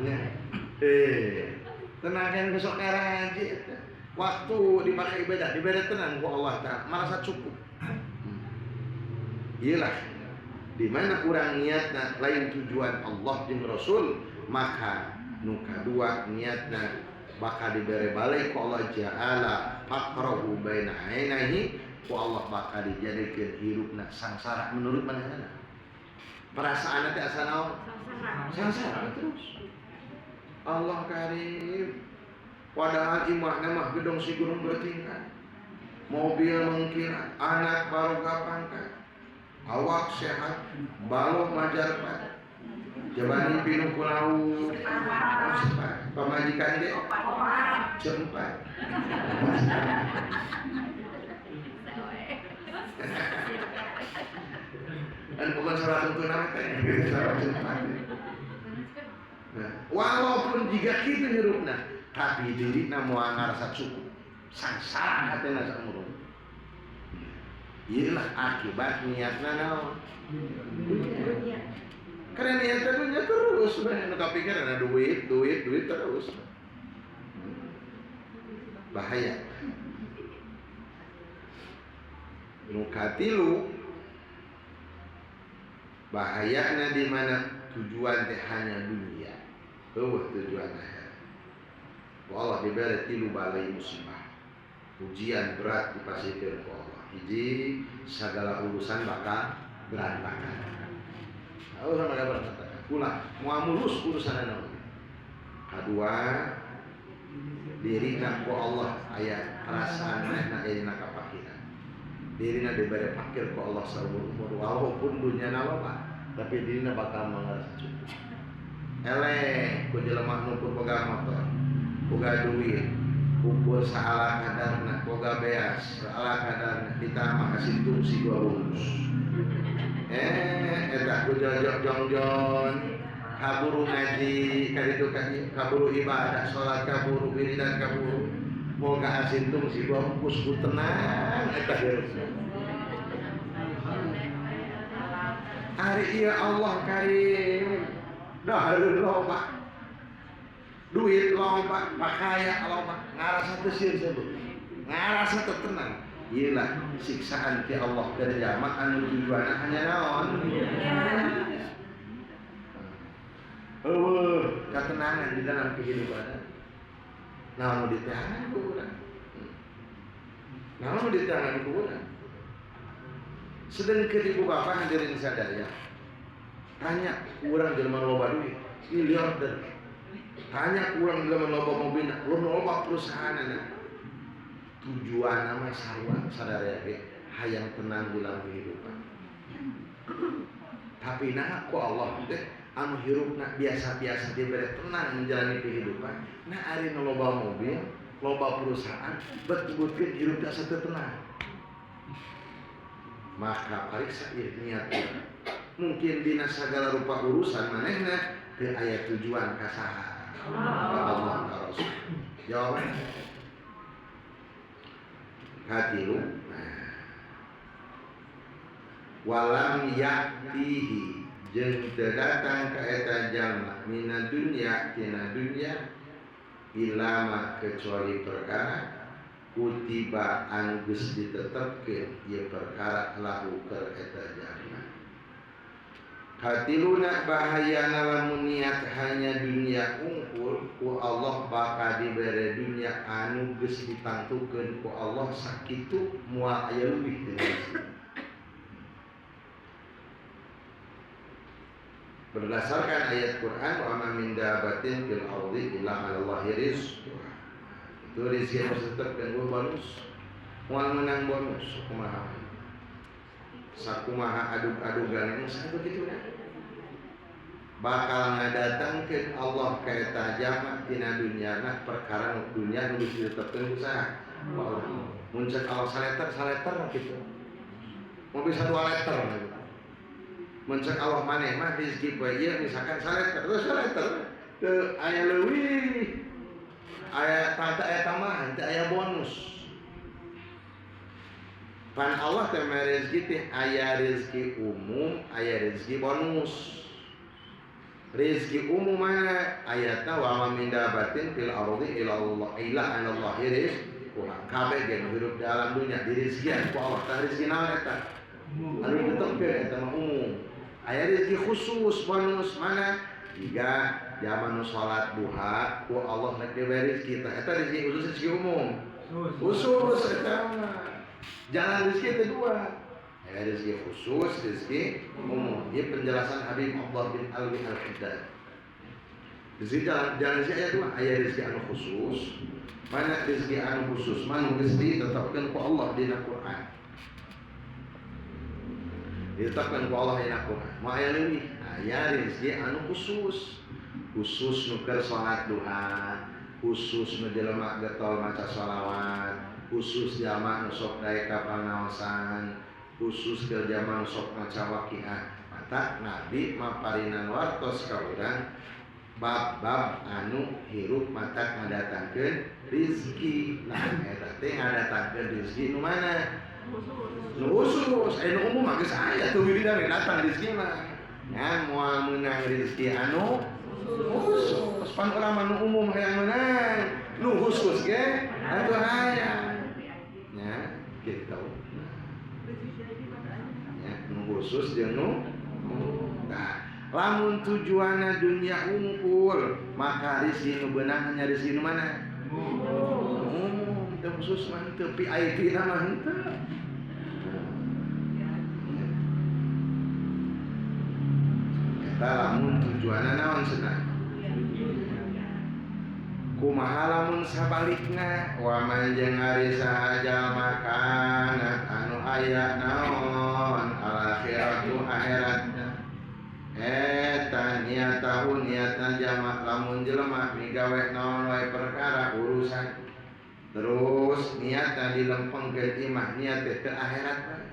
Ya. Tenangkeun besok ngaraji eta. Waktu dipakai ibadah diberi tenang ku Allah Ta'ala, merasa cukup. Iyalah, di mana kurang niatna lain tujuan Allah jeung Rasul, maka nu kadua niatna bakal dibere balik ku Allah ja'ala faqrahu baina ainaihi, ku Allah bakal dijadikeun hirupna sangsara menurut manehna. Perasaanna teh asa naon? Sangsara terus. Allah karim. Padahal imahna mah gedong si gunung bertingkat, mobil mengkilat, anak baroga pangkat, awak sehat, balok majarpat, jabani pinuh ku laut, pamajikan ge cempat. Dan bukan salah tentu nama teh, salah cempat. Nah, walaupun jika kitu hirupna, tapi dirina moal ngarasa cukup, sangsara hatena saumur. Ieulah akibat niatna naon? Dunia. Karena niatna dunia terus, nu kapikir ada duit, duit, duit terus. Bahaya. Nu katilu bahayana di mana tujuan teh hanya dunia. Eueuh tujuan akhirat. Allah diberi tilu balai musibah. Ujian berat dipasihkeun ku Allah. Hiji, segala urusan bakal berantakan. Urusan bakal berantakan. Ulah moal mulus urusanna. Kadua, dirina ku Allah aya perasaan manehna aya dina kapakiran. Dirina diberi pakir ku Allah saumur umur walaupun dunyana loba, tapi dirina bakal ngarasa cukup. Eleh ku jelema nu pun boga motor, boga duit, Ukur saala kadarna boga beas saala kadarna ditambah kasih tungsi 2 bungkus. Eta ku jojok jongjon kaburu ngaji kaditu kaburu ibadah salat kaburu wiridan kaburu boga asin tungsi 2 bungkus ku tenang eta hirup. Ari ieu Allah karim dahareun loba duit loba pakaya loba ngarasa teu sieun sebut ngarasa teu tenang. Iyalah siksaan ti Allah dari jalma anu tujuanna hanya naon? Eueuh katenangan di dalam kehidupan. Naon nu diteangan ku urang? Naon nu diteangan ku urang? Sedengkeun ibu bapak hadirin sadaya. Tanya urang jelema loba duit, miliarder. Tanya kurang jelema loba mobil, loba perusahaan. Tujuan nama sarua sadaya ge hayang tenang dalam kehidupan. Tapi nah ku Allah teh anu hirupna biasa-biasa dibere tenang menjalani kehidupan. Nah ari nu loba mobil, loba perusahaan, bet-betkeun hirup teh asa teu tenang. Maka pariksa ieu niat. Mungkin dina sagala rupa urusan manehna teu aya tujuan ka saha? Ka Allah ka Rasul. Jawaban katilu walam yaktihi jeung teu datang ka eta jalma mina dunya tina dunya ilama kecuali perkara kutiba anu geus ditetepkeun ieu perkara lahu keur eta jalma. Katiluna bahayana lamun niat hanya dunia unggul ku Allah bakal dibere dunia anu geus ditangtukeun ku Allah sakitu moal aya leuwih deui. Berdasarkan ayat Quran wa ma min dabatin fil ardi illa 'ala Allahi rizquha. Itu rezeki yang ditetapkeun ku bonus. Moal menang bonus kumaha. Sakumaha adug-adugan geus begitu nya. Bakal ngadatangkeun Allah ka eta jalma tina dunyana perkara nu dunya nu geus ditetepkeun ku saha? Allah. Mun cek Allah saleter kitu. Mun bisa 2 letter gitu. Mun cek Allah maneh mah rezeki poe ieu misalkan saleter, terus saleter teu aya leuwih. Aya tata aya tambahan, teu aya bonus. Pan Allah teh mere rezeki teh aya rezeki umum, aya rezeki bonus. Rezeki umum mana? Ayatna wa ma min dabatin fil ardi illa Allah illa anallahi rizquha. Kabeh ge nu hirup di alam dunya direzekian ku Allah. Tah rezeki naon eta? Anu ditetepkeun eta mah umum. Aya rezeki khusus bonus mana? Jika zaman nu salat duha ku Allah rek diberi rezeki tah eta rezeki khusus rezeki umum. Khusus eta mah. Jalan rezeki itu dua. Ya, rezeki khusus, rezeki umum. Ini penjelasan Habib Abdullah bin Alwi Al-Haddad. Rezeki jalan rezeki ayat dua. Aya rezeki anu khusus. Mana rezeki anu khusus? Mana rezeki ditetapkan ku Allah dina Quran. Ditetapkan ku Allah dina Quran. Mau aya leuwih? Aya rezeki anu khusus. Khusus nu keur salat duha, khusus nu jelema getol maca sholawat, khusus jalma nu sok daek ka pangaosan, khusus ke jalma nu sok maca waqiah. Mata Nabi maparinan wartos ka urang bab-bab anu hirup mata ngadatangkeun rezeki. Nah eta teh ngadatangkeun rezeki nu mana? Nu khusus. Nu umum mah geus aya tuh wiridan datang rezeki mah. Ngan moal meunang rezeki anu khusus. Pan urang mah nu umum hayang meunang, nu khusus ge atuh hayang. Ya, gitu. Ya, nu khusus jeung nu nah, lamun tujuanna dunia unggul, maka rezeki nu beunang hanya rezeki nu mana? Umum, teu khusus mah teu VIP na mah henteu. Eta lamun tujuanna naon cenah? Kumaha lamun sabalikna wa man jeung ari saha jalma kana anu aya naon al akhiratu akhiratna eta niatahu niatna jalma lamun jelema migawe naon wae perkara urusan Terus niatna dilempengkeun imah niat teh ke akhirat bae.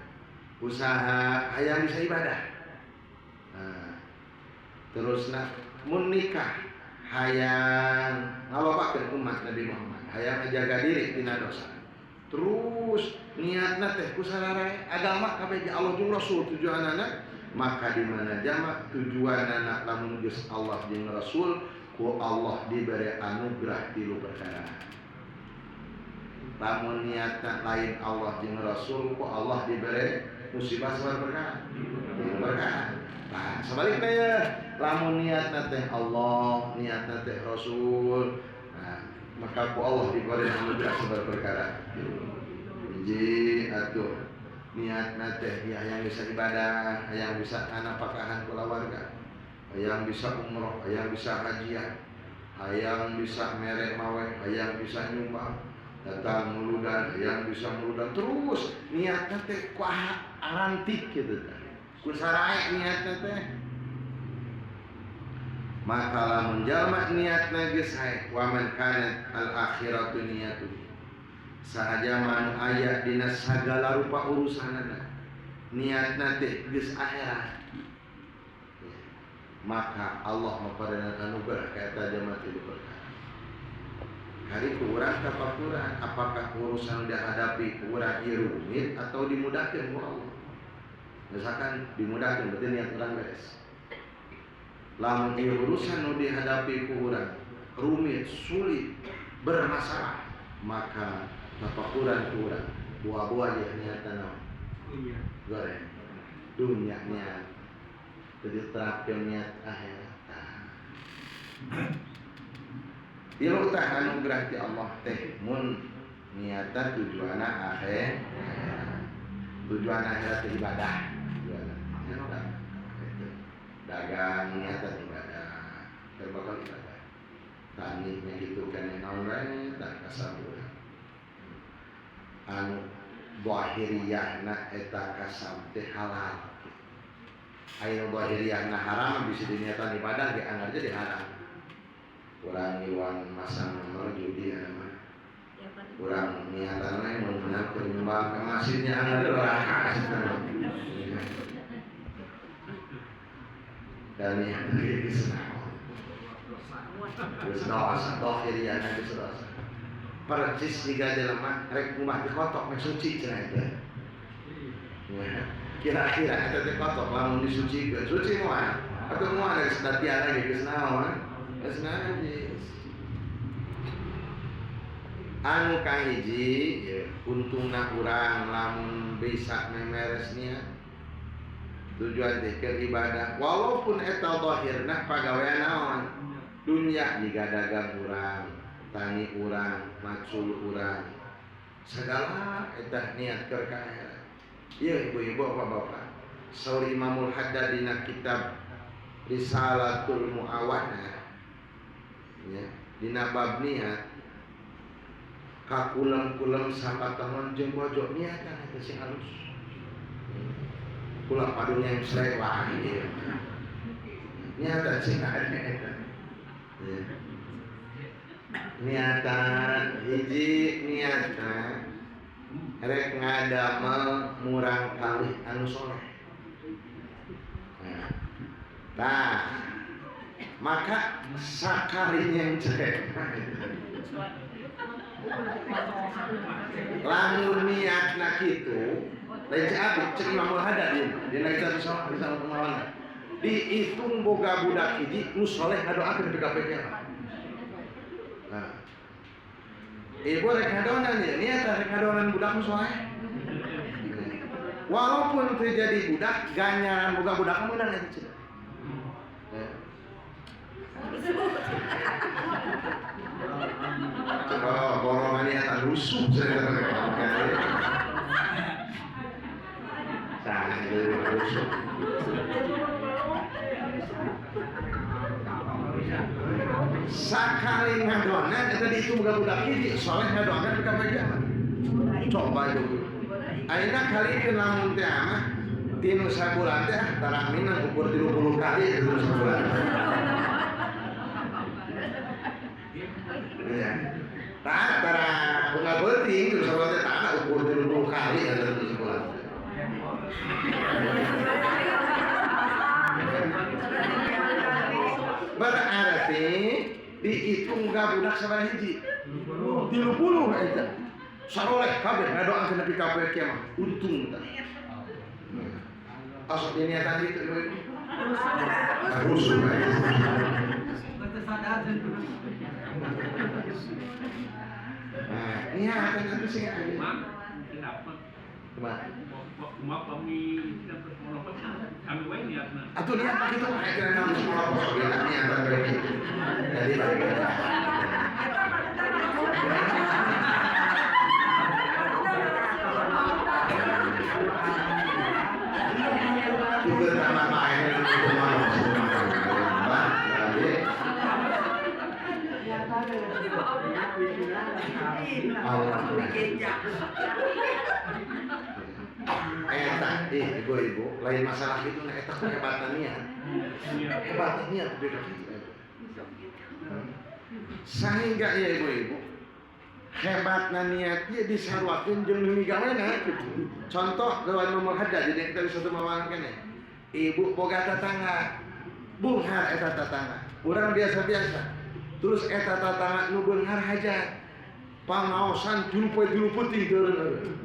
Usaha hayang bisa ibadah. Nah, terusna mun nikah hayang ngalobakeun umat Nabi Muhammad, hayang ngajaga diri tina dosa. Terus niatna teh ku sararae agama kabeh ge Allah jeung Rasul tujuanana, maka di mana jamak tujuanana lamun geus Allah jeung Rasul ku Allah diberi anugerah tilu perkara. Lamun niatna lain Allah jeung Rasul ku Allah diberi musibah sabar perkara. Tilu perkara. Nah, sebaliknya ya, lamun niatna teh Allah, niatna teh Rasul, nah, maka ku Allah diberi anugerah sabar perkara. Hiji atuh niatna teh ya hayang bisa ibadah, hayang bisa nganapakahan kulawarga, hayang bisa umroh, hayang bisa hajian, hayang bisa mere mawe, hayang bisa nyumbang, datang muludan, hayang bisa muludan terus niatna teh ku arantik gitu teh. Ku sarae niatna teh. Maka lamun jalma niatna geus hae wa man kanat al akhiratu niyatuhu. Sahaja manu aya dina sagala rupa urusanana niatna teh geus akhirat. Maka Allah maparenan anugerah ka eta jalma tilu perkara. Kari ku urang tapakuran apakah urusan dihadapi ku urang ieu rumit atau dimudahkeun ku Allah. Misalkan dimudahkeun berarti niat urang beres. Lamun ieu urusan nu dihadapi ku urang rumit, sulit, bermasalah, maka tapakuran ku urang buah-buah dia niatan naon? Iya. Goreng. Dunia niat. Jadi terapkeun niat akhirat. Tilu tah anugerah ti Allah teh mun niatan tujuanna akhirat. Tujuan akhirat teh ibadah. Tujuan akhirat. Dagang niatan ibadah. Terbakal ibadah. Tani nya gitu kan naon wae tah kasabura. Anu zahiriyahna eta kasab teh halal. Aya zahiriyahna haram bisa diniatan ibadah ge anggar jadi haram. Urang iwan masang nomor judi aya mah. Urang niatan we mun menang keur nyumbang ka masjidnya anggar urang kasih. Dan niat geus naon. Geus dosa zahiriyahna geus dosa. Percis jika jelema rek ngumbah ti kotok meh suci cenah eta. Kira-kira eta teh kotok lamun disucikeun, suci moal. Atuh moal geus datiana ge geus naon? Geus najis. Anu kahiji ye untungna urang lamun bisa memeres niat tujuan teh keur ibadah walaupun eta zahirna pagawean naon? Dunya jiga dagang urang, tani urang, macul urang, segala eta niat keur ka akhirat. Ieu ibu-ibu bapak-bapak, saur Imamul Haddad dina kitab Risalatul Muawanah ya, dina bab niat kakulem-kulem sapatangon jeung bojo niatan eta sing halus. Kula padunya yang srek wae ieu. Niatan sing ada eta. Ya. Niatan hiji niatan rek ngadamel murang kalih anu soleh. Nah, maka sakali nyencrek lamun niatna kitu lain cek abdi cek Imamul Haddad ieu dina kitab Risalah Muawanah dihitung boga budak hiji nu soleh ngadoakeun nepi ka poe. Nah, ibu rek ngadonan ya, niat rek ngadonan budak nu soleh. Walaupun teu jadi budak, ganjaran boga budak meunang eta cenah. Coba borongan niatan rusuh cenah. Salah rusuh. Sakali ngadonan eta dihitung boga budak hiji soleh ngadoakeun nepi ka poe kiamat. Coba ieu. Ayeuna kali lamun teh mah tinu sabulan teh tara minang ukur 30 kali tinu sabulan. Ya. Tah tara bunga beuting terus sabulan teh tah ukur 30 kali ya terus sebulan. Berarti dihitung budak sabaraha hiji? 30 eta. Saroleh kabeh ngadoakeun nepi ka poe kiamat. Untung tah. Asok diniatan kitu ibu-ibu. Rusuh. Nah, niatan itu sih ada. Kumaha? Kumaha pami kami wae niatna. Atuh niat mah kitu mah kira naon molopot oge niatan bae kitu. Jadi balik. Juga sama main eta ibu-ibu lain masalah itu nah eta kehebatan niat. Hebatnya niat beda gitu. Sehingga ya ibu-ibu hebatna niat ieu disaruakeun jeung nu migawena gitu. Contoh lewat nomor hajat jadi kita bisa tumawangan keneh. Ibu boga tatangga, beunghar eta tatangga. Urang biasa-biasa. Terus eta tatangga nu beunghar hajat. Pangaosan tilu poe tilu peuting teureun.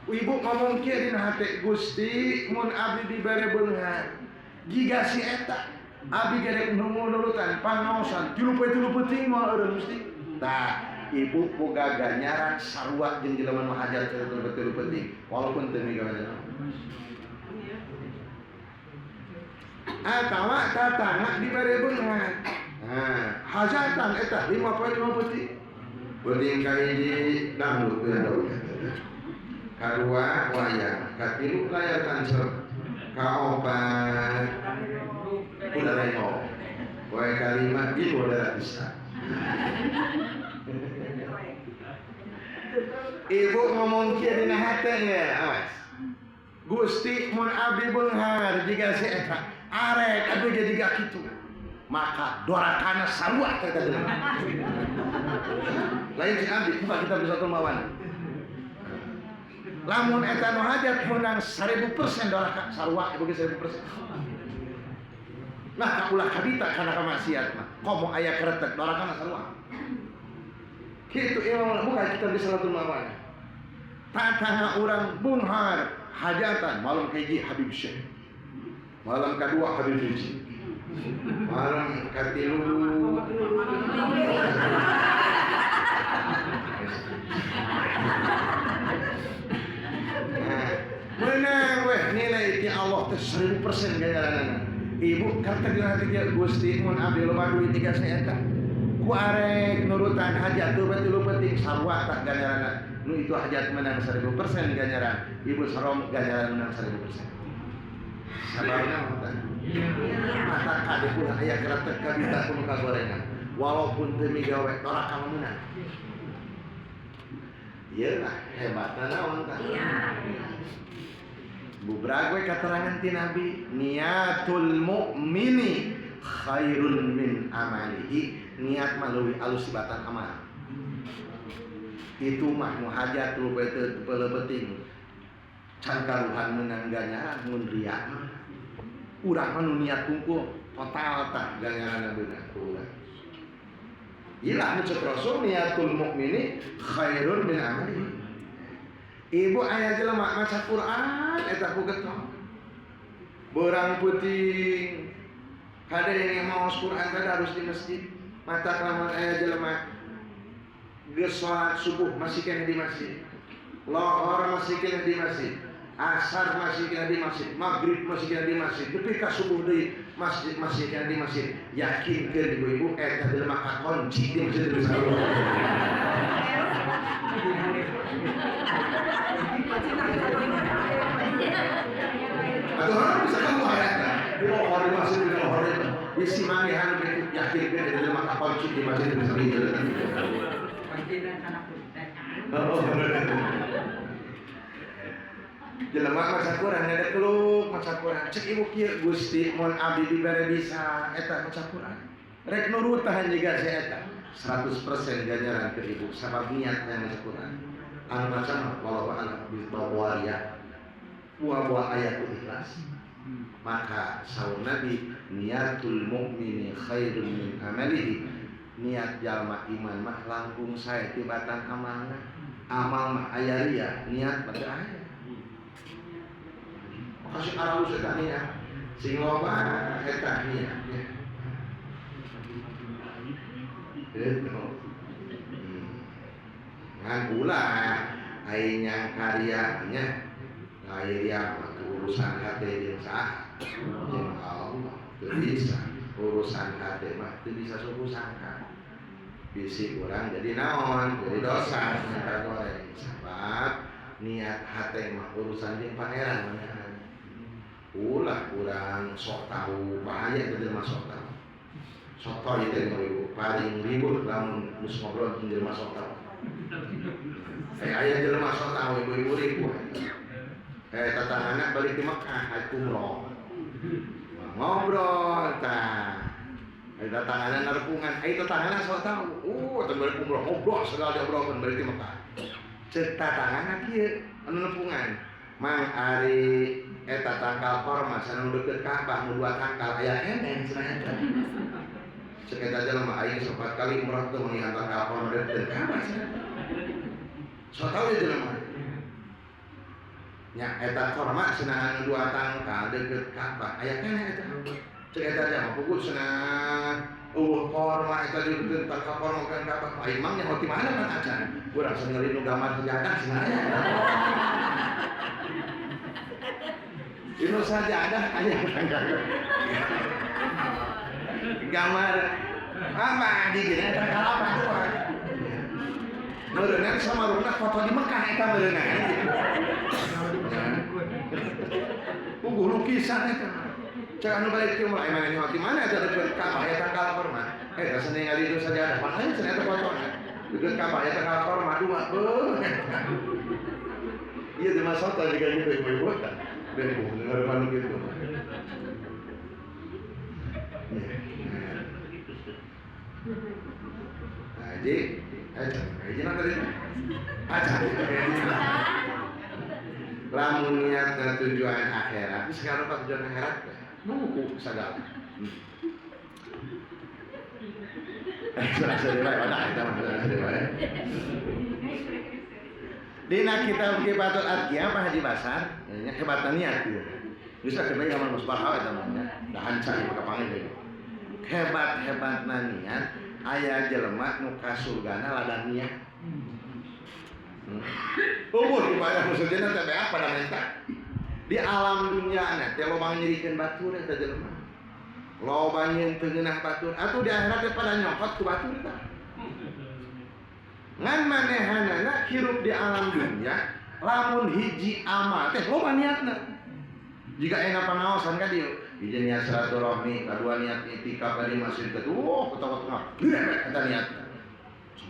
Ibu ngomong kieu dina hate Gusti mun abdi dibere beunghar. Jiga si eta abdi gerek nu nurutan pangaosan tilu poe tilu peuting moal eureun Gusti. Tah ibu boga ganjaran sarua jeung jelema nu hajat tilu poe tilu peuting walaupun teu migawe. Atawa tatangga dibere beunghar. Nah, hajatan eta 5 poe 5 peuting. Peuting kahiji dangdut we kadua wayang, katilu layar tancap, kaopat kuda remo, wae kalima ilmu darat bisa. Ibu ngomong kieu dina hate ya, awas. Gusti mun abdi beunghar jiga si eta, arek abdi ge jiga kitu. Maka dorakana sarua teh teh. Lain si abdi, buka kita bisa mawana. Lamun eta nu hajat menang 1000% doraka sarua ibu ge 1000%. Nah ulah kabita kana kamaksiat mah. Komo aya kretek doraka sarua. Kitu imam buka kita bisa salatul mawana. Tatangga urang beunghar hajatan malam kahiji Habib Syekh. Malam kadua Habib Rizik. Malam katilu menang weh nilai ti Allah teh 1000% ganjaranana. Ibu kartek dina hati dia Gusti mun abdi loba duit tiga saeta. Ku arek nurutan hajat teu tilu peuting sarua tah ganjaranana. Nu itu hajat menang 1000% ganjaran. Ibu sarom ganjaran menang 1000%. Sabarna tah. Mata kade pun aya kretek kabita pun kagorengan. Walaupun teu migawe doraka meunang. Ieu lah hebatna naon tah. Bubrag we katerangan ti Nabi, niatul mukmini khairun min amalihi, niat mah leuwih alus tibatan amal. Itu mah nu hajat lu teu peuting. Can karuhan meunang ganjaran mun riya mah. Urang mah nu niat kungkul total tah ganjaranna beunang ku urang. Ieu lah nu ceuk Rasul niatul mukmini khairun min amalihi. Ibu aya jelema maca Quran eta ku getong. Beurang peuting kade yang maos Quran kada harus di masjid. Mata lamun aya jelema geus salat subuh masih keneh di masjid. Lohor masih keneh di masjid. Asar masih keneh di masjid, maghrib masih keneh di masjid, nepi ka subuh deui masjid masih keneh di masjid. Yakinkeun ibu-ibu eta jelema kakunci di masjid bisa. Atau orang bisa keluar eta. Di lohor di masjid di lohor itu. Bisi mangihan kitu yakinkeun eta jelema kakunci di masjid bisa gitu. Jelema maca Quran ngadekluk maca Quran. Cek ibu kieu Gusti mun abdi dibere bisa eta maca Quran. Rek nurutan juga si eta 100% ganjaran ke ibu sabab niat yang maca Quran. Anu maca mah walau a'lam bawa ria. Buah-buah ayat ikhlas. Maka saur Nabi niatul mukmini khairun min amalihi. Niat jalma iman mah langkung sae tibatan amalna. Amal mah aya ria, niat mah teu aya. Kasih aralus eta niat. Sing loba eta niat ya. Gitu. Ngan ulah ai nyangka ria nya. Ai ria mah urusan hate jeung saha? Jeung Allah. Teu bisa. Urusan hate mah teu bisa suku sangka. Bisi urang jadi naon? Jadi dosa nyangka goreng. Sabab niat hate mah urusan jeung pangeran manehna. Ulah urang sok tahu, bahaya itu jelema sok tahu. Sok tahu itu yang ibu paling ribut lamun geus ngobrol jeung jelema sok tahu. Aya jelema sok tahu ibu-ibu ribut. Tetangana balik di Mekah haji umroh. Ngobrol tah. Tetangana narepungan, tetangana sok tahu. Teh balik umroh ngobrol segala diobrolkeun balik di Mekah. Ceuk tatangana kieu anu nepungan. Mang ari eta tangkal korma sana nu deukeut Ka'bah nu dua tangkal aya keneh cenah eta. Cek eta jelema aing sapat kali umrah teu manggihan tangkal korma deukeut Ka'bah cenah. Sok tau ieu jelema. Nya eta korma cenah anu dua tangkal deukeut Ka'bah aya keneh eta. Cek eta jelema puguh cenah eueuh korma eta deukeut tangkal korma kan Ka'bah. Aing mah nyaho ti mana kan acan. Urang ningali nu gambar sajadah cenah aya. Ini sajadah aya gambar apa di gini tangkal apa dua. Meureunna sama rupna foto di Mekah eta meureunna. Puguh lukisan eta. Cek anu balik ti umrah emang nyaho ti mana eta deukeut Ka'bah eta tangkal korma. Eta ningali itu sajadah pan aya cenah eta fotona. Deukeut Ka'bah eta tangkal korma dua. Beuh. Ieu di masota juga gitu ibu-ibu. Dan ibu dengar gitu. Nah, jadi, tadi aja. Lamun niat dan tujuan akhirat, ini sekarang apa tujuan akhirat? Buku segala. Dina kitab Kifatul Adqiyah Pak Haji Basar, hebatna niat ieu. Bisa kena zaman musbah eta mah nya, da hanca ieu maka panggil deui. Hebat-hebatna niat, aya jelema nu ka surgana ladang niat. Umur ibadah museujeunan teh beak pada menta. Di alam dunia na teh loba nyirikeun batur eta jelema. Loba nyieun teu ngeunah batur, atuh di akhirat teh pada nyokot ku batur tah. Ngan manehanana hirup di alam dunia lamun hiji amal teh loba niatna. Jika enak pangaosan ka dieu, hiji niat silaturahmi, kadua niat itikaf di masjid, kedua ketawa-ketawa, eta niatna.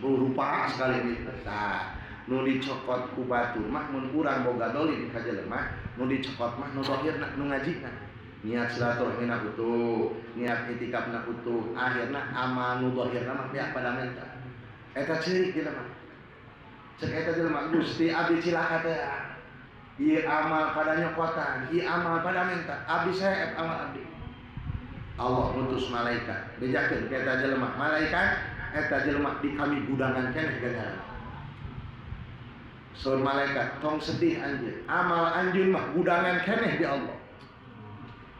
10 rupa sekali gitu. Tah, nu dicokot ku batur mah mun urang boga dolim ka jelema, nu dicokot mah nu dohirna, nu ngajina. Niat silaturahmina utuh, niat itikafna utuh, akhirna amal nu dohirna mah beak pada menta. Eta ceurik jelema. Cek eta jelema Gusti abdi cilaka teh. Ieu amal pada nyokotan, ieu amal pada menta, abdi saep amal abdi. Allah ngutus malaikat, bejakeun ka eta jelema, malaikat eta jelema di kami gudangan keneh ganjaran. Saur malaikat, tong sedih anjeun, amal anjeun mah gudangan keneh di Allah.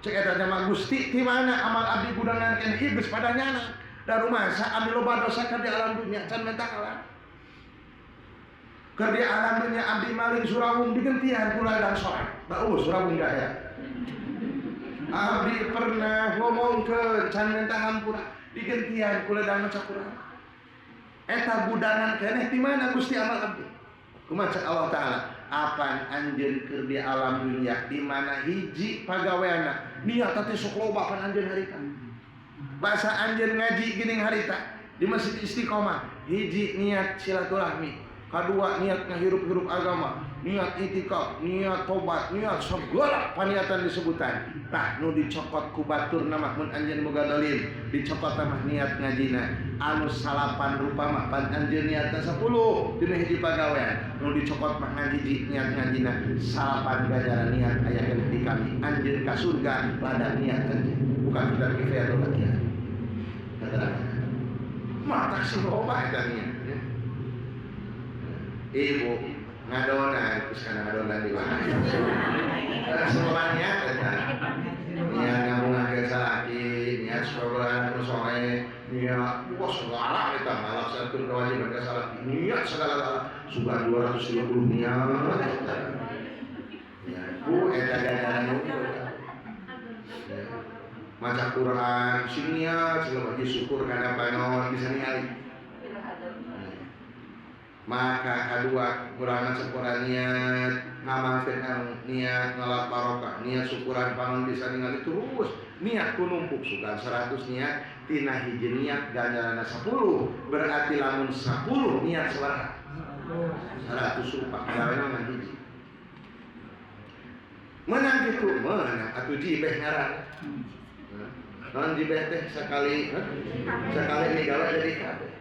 Cek eta jelema Gusti ti mana amal abdi gudangan keneh, ieu geus pada nyana. Da rumasa abdi loba dosa keur di alam dunia can menta kalah. Keur di alam dunia abdi maling surawung digentian ku ladang soek. Da eueuh surawung da aya. Abdi pernah ngomongkeun can menta hampura digentian ku ladang maca Quran. Eta gudangan keneh ti mana Gusti amal abdi? Kumaha cek Allah Taala? Apan anjeun keur di alam dunia di mana hiji pagaweanna niat teh sok loba pan anjeun harita. Bahasa anjeun ngaji geuning harita di Masjid Istiqomah, hiji niat silaturahmi, kadua niat ngahirup-hirup agama, niat itikaf, niat tobat, niat segala paniatan disebutan. Tah nu dicokot ku batur mah mun anjeun boga dalil, dicokot mah niat ngajina. Anu salapan rupa mah pan anjeun niatna 10 dina hiji pagawean. Nu dicokot mah ngahiji niat ngajina, salapan ganjaran niat aya keneh di kami. Anjeun ka surga lada niat anjeun. Bukan kita kifayatul latihan. Kata mah tak sih loba eta niat. Ibu ngadonan, terus kana ngadonan di mana? Semua niat eta. Niat ngabungahkeun salaki, niat sekolah nu sore, niat wah segala eta ngalaksanakeun kewajiban ka salaki, niat segala sugan 230 niat eta. Ya, bu eta ganjaran ya. Maca Quran, sing niat segala bagi syukur kana panon bisa ningali. Maka kedua kurangan syukuran niat ngamalkeun niat ngalap barokah niat syukuran panon bisa ningali terus niat ku numpuk sugan 100 niat tina hiji niat ganjaranna 10 berarti lamun 10 niat sabaraha 100 rupa pagawena mah hiji menang kitu menang atuh jibeh ngaran naon jibeh teh sekali sekali migawe jadi kabeh.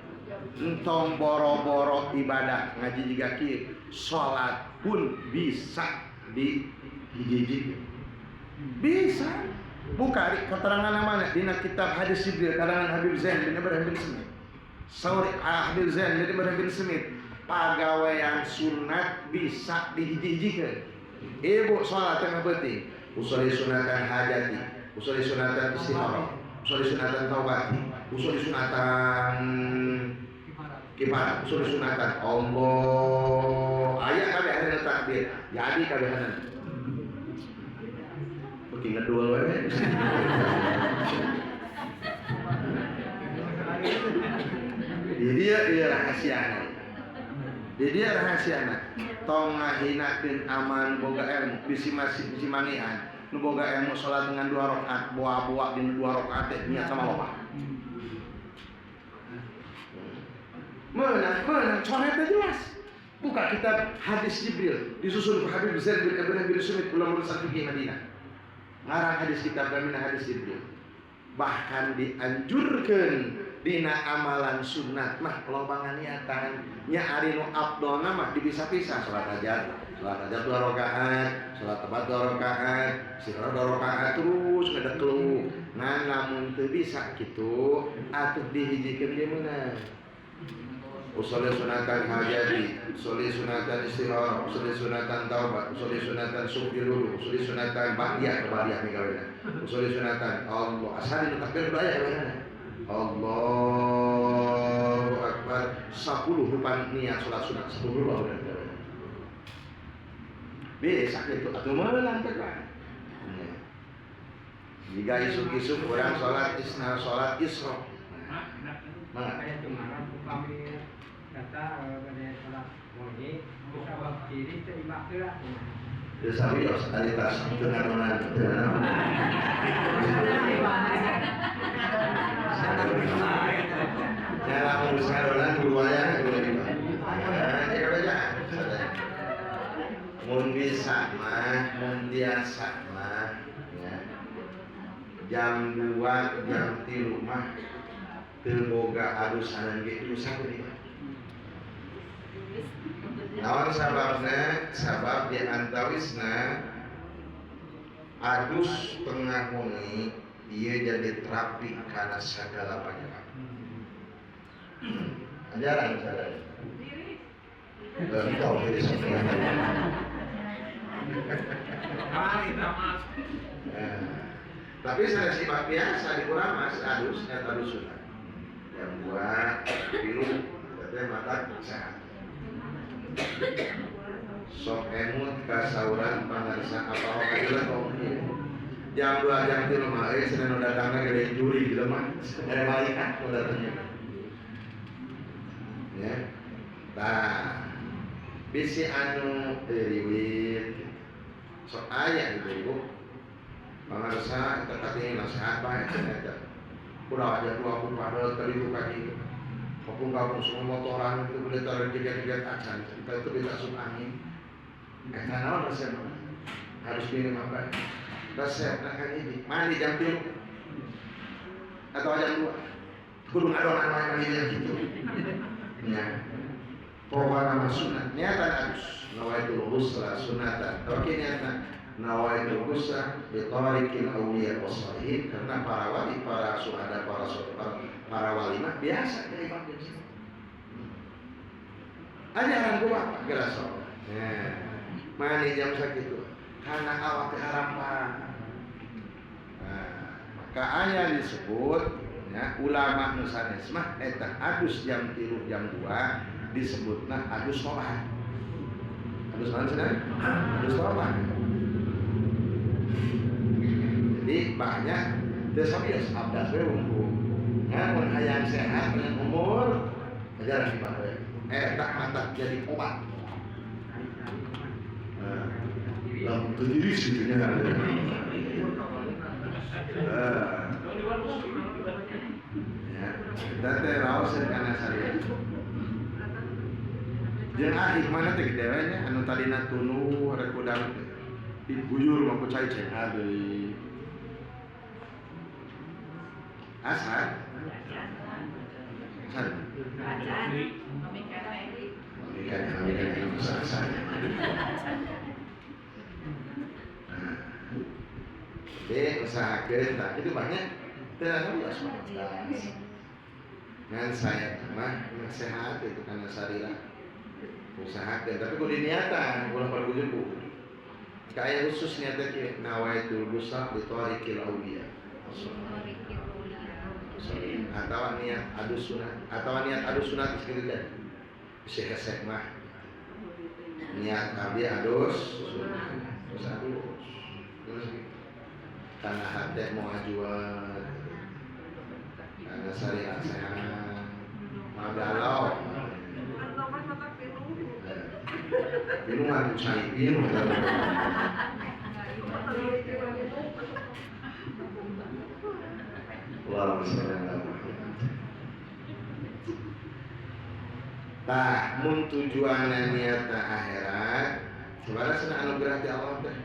Entong boro-boro ibadah ngaji juga kieu, salat pun bisa di hiji-hiji. Bisa. Buka keterangan mana dina kitab hadis Jibril karangan Habib Zain bin Ibrahim bin Smith. Saur Habib Zain bin Ibrahim bin Smith, pagawean sunat bisa dihiji-hijikeun. Ibu salat tengah beuting, usolli sunatan hajati, usolli sunatan istikharah, usolli sunatan taubati, usolli sunatan kifarat, usul sunatan Allah aya kabehana takbir jadi kabehana beuki ngedul we. Di dia ieu rahasiana, di dia rahasiana tong ngahinakeun aman boga ilmu bisi masih bisi mangihan nu boga ilmu salat dengan 2 rakaat boa-boa dina 2 rakaat teh niat sama loba. Menang, coretnya jelas. Buka kitab hadis Jibril disusun oleh Habib Zain bin Ibrahim bin Sumit ulama besar fikih Madinah. Ngarang hadis kitab namina hadis Jibril. Bahkan dianjurkan dina amalan sunat mah loba niatan nya ari nu afdolna mah dipisah-pisah salat hajat 2 rakaat, salat tabat 2 rakaat, istikharah 2 rakaat terus ngedeklu. Nah lamun teu bisa kitu atuh dihijikeun ge meunang. Usolli sunatan hajati, usolli sunatan istikharah, usolli sunatan taubat, usolli sunatan subhi dulu, usolli sunatan ba'diyah ba'diyah migawena. Usolli sunatan Allah asal dinu takbir kudu aya kabehna. Allahu akbar 10 rupa niat salat sunat 10 rupa udah kabehna. Bisa kitu atuh meunang teh kan. Jika isuk-isuk urang salat isna salat isra. Mangga. Aya cumaran upami data pada salat wengi sabab kiri teu imah heula. Teu sawios ari tas teu ngadonan teu naon. Ya lamun geus ngadonan kudu aya kudu imah. Nah, cek aja. Mun bisa mah, mun biasa mah ya. Jam 2, jam 3 mah teu boga arusanan ge rusak deui. Naon sababna? Sabab di antawisna adus tengah wengi ieu jadi terapi kana sagala penyakit. Ajaran sadaya. Leuh jadi sakieu. Tapi saya sifat biasa di urang mas adus eta adus sunat. Yang buat biru katanya mata sehat. Sok emut kasauran pangarsa apa kajian tong ieu. Jam 2 jam 3 mah euy cenah nu datangna gede juri jelema. Ada malaikat nu datangnya. Ya. Tah. Bisi anu riwit. Sok aya ibu-ibu. Pangarsa eta tadi nasihat bae cenah eta. Kurang aja dua puluh padahal tadi itu kaki kampung-kampung semua motoran itu boleh taruh jeget-jeget acan kita itu bisa asup angin. Eta naon resep harus minum apa? Resep kan ini mandi jam 3 atau jam 2. Kudu ngadonan wae mandi jam kitu. Nya. Pokokna mah sunat niatan harus nawaitul ghusla sunatan. Oke niatan nawaitul ghusla bi tariqil awliya wassalihin karena para wali, para suhada, para soleh, para wali mah biasa dari biasa. Ajaran gua apa? Geura sok. Nah, mandi jam sakitu karena awak teh harapan. Nah, maka aya disebut ya, ulama nu sanes mah eta adus jam 3 jam 2 disebutna adus tobat. Adus naon cenah? Adus tobat. Jadi banyak teu sabios abdas we wungkul. Ngan mun hayang sehat dengan umur ajaran di we. Eta mata jadi obat. Nah, lamun teu diri situnya. Ya, eta teh raoseun kana syariat. Jeung hikmahna teh gede we nya anu tadina tunduh rek hudang teh diguyur mah ku cai cenghar deui. Asar? Asar. Pamikan asar. Jadi usahakeun tah kitu banyak teu biasa. Ngan saya mah sehat itu karena sarira. Usahakeun tapi kudu niatan ulah pargujuku. Kaya khusus niatna kieu nawaitul ghusla bi tariqil auliya. Atau niat adus sunat, atau niat adus sunat geus kitu teh. Bisi hesek mah. Niat abdi adus sunat. Terus adus. Terus karena hati mau ajuan, karena syariat sehat, mau galau. Pilu mah cai pilu. Allahumma sholli ala Muhammad. Tah mun tujuanna niatna akhirat, sabaraha cenah anugerah ti Allah teh?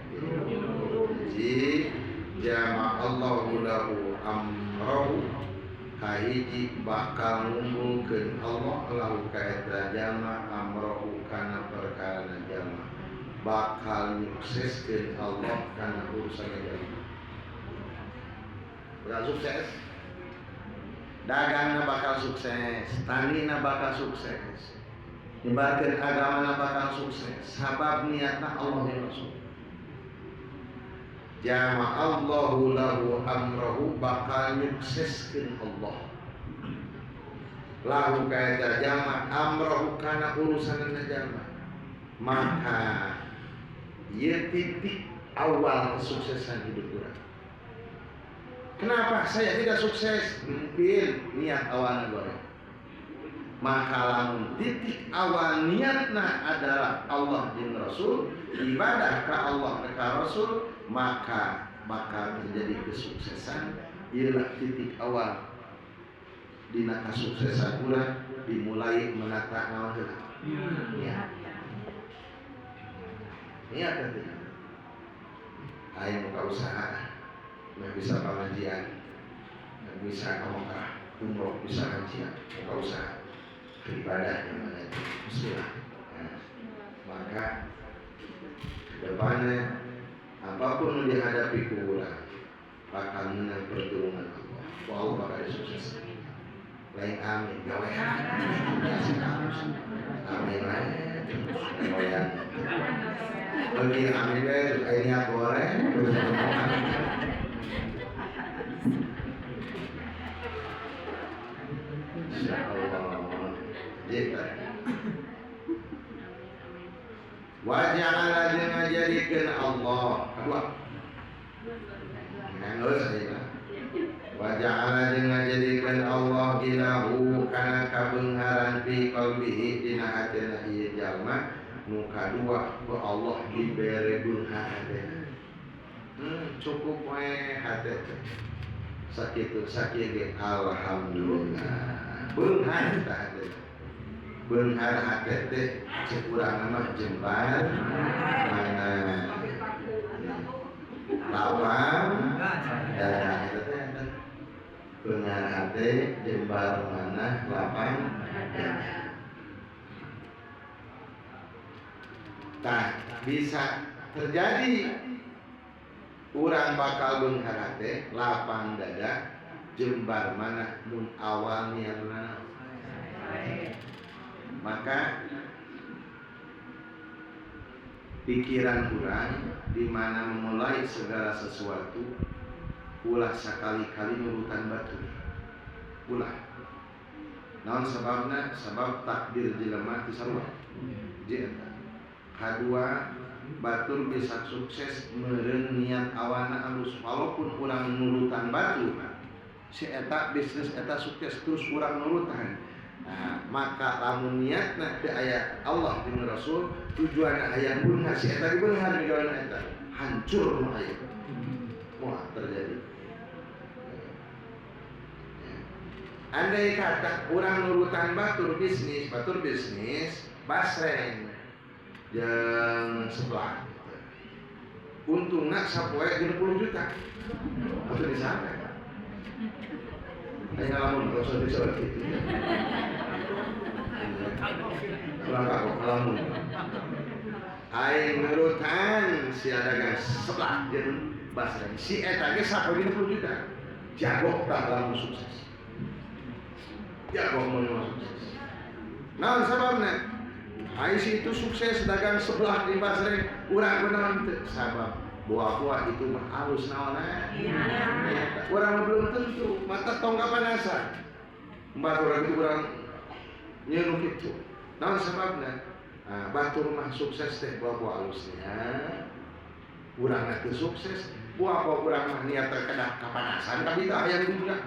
Hiji jama Allahu lahu amrahu kahiji bakal ngumpulkeun Allah lahu ka eta jama amrahu kana perkara jama bakal nyukseskeun Allah kana urusan jama. Bakal sukses, dagangna bakal sukses, tanina bakal sukses, nyebarkeun agamana bakal sukses, sabab niatna Allah dan Rasul. Jama Allahu lahu amrahu bakal nyukseskeun Allah lahu ka eta jama amrahu kana urusanna jama. Maka ieu titik awal kesuksesan hidup urang. Kenapa saya tidak sukses? Mungkin niat awalnya goreng. Maka lamun titik awal niatna adalah Allah dan Rasul, ibadah ke Allah ke Rasul, maka bakal terjadi kesuksesan. Ialah titik awal dina kesuksesan urang dimulai menata naon heula. Niat. Niat teh. Aya muka usaha, nggak bisa pengajian, nggak bisa ke Mekah, umroh, bisa hajian, muka usaha ibadahnya mana itu, bismillah. Nah, maka kedepannya apapun yang dihadapi kurang bakal menang pertolongan Allah. Wow, bakal sukses. Lain amin, gawean. Amin lain, gawean. Bagi amin terus airnya goreng terus. Insyaallah. Jika waja'ala jeung ngajadikeun Allah kedua. Geus ayeuna. Waja'ala jeung ngajadikeun Allah ilahu kana kabeungharan fi qalbihi dina hatena ieu jalma nu kadua ku Allah dibere beunghar hatena. Cukup we hate teh. Sakitu sakieu ge alhamdulillah. Beunghar tah hate. Beunghar hate teh cek urang mah jembar mana lapang dada eta teh eta. Beunghar hate jembar mana lapang dada. Tah bisa terjadi urang bakal beunghar hate lapang dada jembar mana mun awal niatna. Maka pikiran urang di mana memulai segala sesuatu ulah sakali-kali nurutan batur. Ulah. Naon sababna? Sabab takdir jelema teu sarua. Jeung eta. Kadua, batur bisa sukses meureun niat awana alus walaupun urang nurutan batur. Si eta bisnis eta sukses terus urang nurutan. Nah, maka lamun niatna teu aya Allah jeung Rasul, tujuanna hayang beunghar si eta beunghar migaweuna eta hancur nu aya. Moal terjadi. Andai kata urang nurutan batur bisnis basreng jeung sebelah gitu. Untungna sapoe 60 juta. Atuh disampe. Ayo ngalamun kalau sudah bisa gitu. Kurang kagok ngalamun. Aing nurutan si dagang sebelah jeung basreng. Si eta ge sapoe 60 juta. Jago tah lamun sukses. Jago mun sukses. Naon sababna? Aing si itu sukses dagang sebelah di basreng, urang kunaon teu? Sabab buah-buah itu mah alus naonna. Iya. Urang belum tentu, mata tong kapanasan. Batur urang itu urang nyeun kitu. Naon sababna? Nah, batur mah sukses teh buah-buah alusnya. Urang teu sukses, buah-buah urang mah niat kedah kapanasan kabita hayang dunya.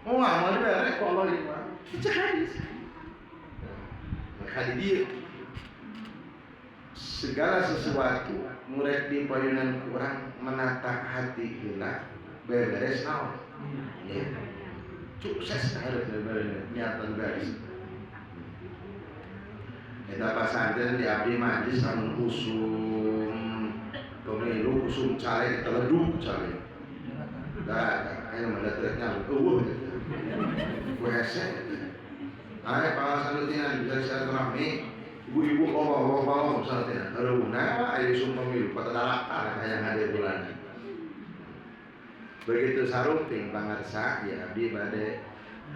Oh, moal dibere ku Allah ieu mah. Cek hadis. Maka di dieu segala sesuatu murek di payunan kurang menata hati heula beres naon. Ya. Sukses harus beres niatan beres. Eta pasantren di abdi majlis lamun usum pemilu usum caleg teleduk caleg. Dah aya mah datreknya eueuh gitu. Ku hese. Aya pangasan leutingan bisa silaturahmi. Ibu-ibu bawa misalnya, nah, ayo usum pemilu, kota dalakar hayang hadir bulan. Begitu sarumping pangarsa, ya abdi bade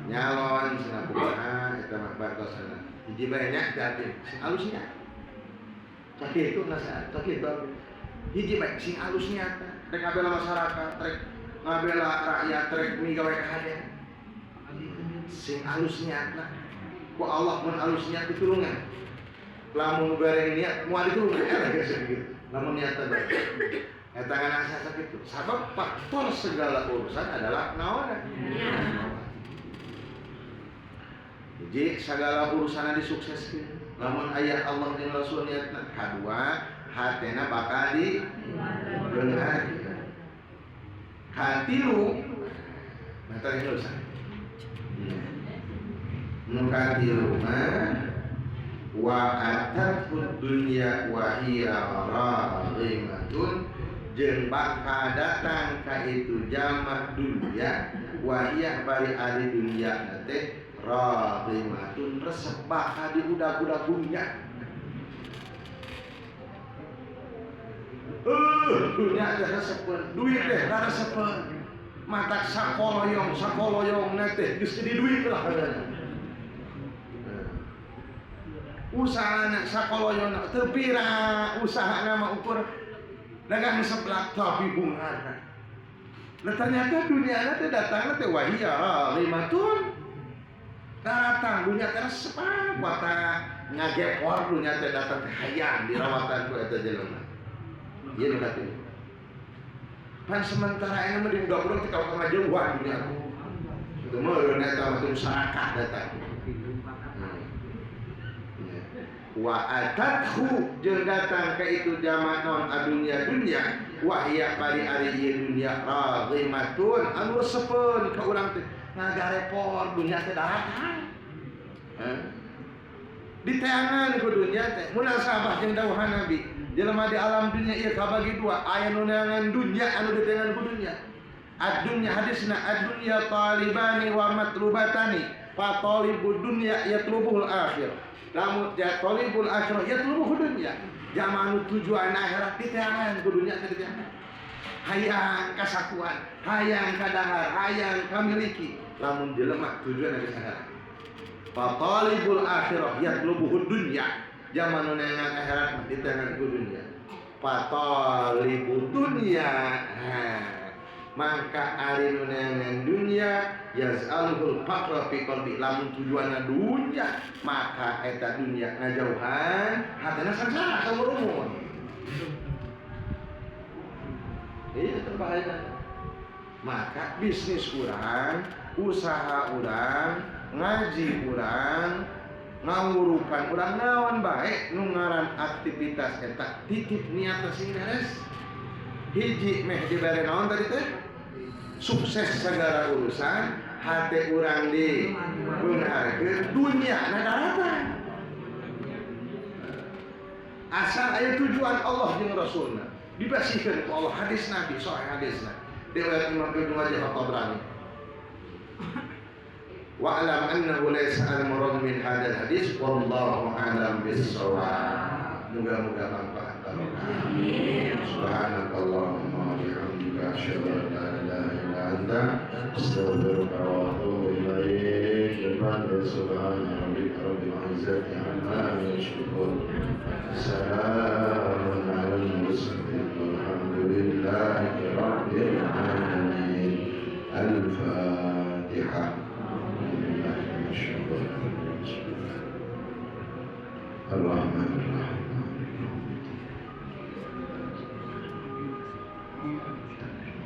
nyalon cenah kumaha eta mah batosana. Hiji bae nya teh abdi sing alus nya. Sakitu nasihat, sakitu abdi. Hiji bae sing alus nya teh, rek ngabela masyarakat, rek ngabela rakyat, rek migawe kahadean. Sing alus niatna. Ku Allah mun alus niat ditulungan. Lamun goreng niat moal ditulungan eta geus gitu. Lamun niat teh eta ngan asa kitu. Sabab faktor segala urusan adalah naonna. Jadi segala urusanna disukseskeun. Lamun aya Allah jeung Rasul niatna kadua, hatena bakal di beunghar. Katilu mata ini urusan. Nu katilu mah wa atat dunya wa hiya raghimatun jeung bakal datang ka itu jamak dunya wa hiya bari ari dunya teh raghimatun resep bakal diudag-udag dunya. Dunya teh resepeun, duit teh resepeun. Matak sakoloyong teh geus jadi duit lah kadana. Usahana sakoloyong teu pira usahana mah ukur dagang seblak tapi bungana. Lah ternyata dunia teh datangna teh wahia raghimatun. Datang dunia teh resep bata ngagepor dunia teh datang teh hayang dirawatan ku eta jelema. Ieu nu katilu. Pan sementara ini mah di budak-budak teh kalau ngajauhan dunia. Itu mah eureun eta mah teu sarakah datang. Wa atathu jeung datang ka itu jamak non adunya dunya wa hiya bari ari ieu dunya raghimatun anu resepeun ka urang teh ngagarepor dunya teh datang. Diteangan ku dunya teh munasabah jeung dawuhan Nabi. Jelema di alam dunya ieu kabagi dua, aya nu neangan dunya anu diteangan ku dunya. Ad-dunya hadisna ad-dunya talibani wa matlubatani fa talibud dunya yatlubuhul akhir. Lamun ja talibul akhirah yatlubuhud dunya. Jalma nu tujuan akhirat diteangan ku dunya teh diteangan. Hayang kasakuan, hayang kadahar, hayang kamiliki. Lamun jelema tujuan geus akhirat. Fa talibul akhirah yatlubuhud dunya. Jalma nu neangan akhirat mah diteangan ku dunya. Fa talibud dunya. Maka ari nu neangan dunya yaz'alul faqra fi qalbi. Lamun tujuanna dunya maka eta dunya ngajauhan hatena sangsara saumur-umur. Iya itu bahaya. Maka bisnis urang, usaha urang, ngaji urang, ngawurukan urang naon bae nu ngaran aktivitas eta titip niat sing beres. Hiji meh dibere naon tadi teh? Sukses segala urusan, hati urang di beunharkeun dunya na daratan. Asal aya tujuan Allah jeung Rasulna. Dibasihkeun ku Allah hadis Nabi sahih hadisna. Riwayat Imam Ibnu Majah At-Tabrani. Wa'lam annahu laysa al-murad min hadzal hadis wallahu a'lam bis-shawab. Moga-moga manfaat barokah. Subhanakallahumma wa bihamdika asyhadu an la ilaha illa anta astaghfiruka wa atubu ilaik. Subhana rabbika rabbil izzati amma yasifun. Salamun alal mursalin walhamdulillahi rabbil alamin. Al-Fatihah. Ar-Rahman Ar-Rahim.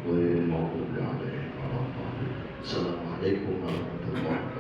Ghairil maghdubi alaihim waladdallin. Assalamualaikum warahmatullahi wabarakatuh.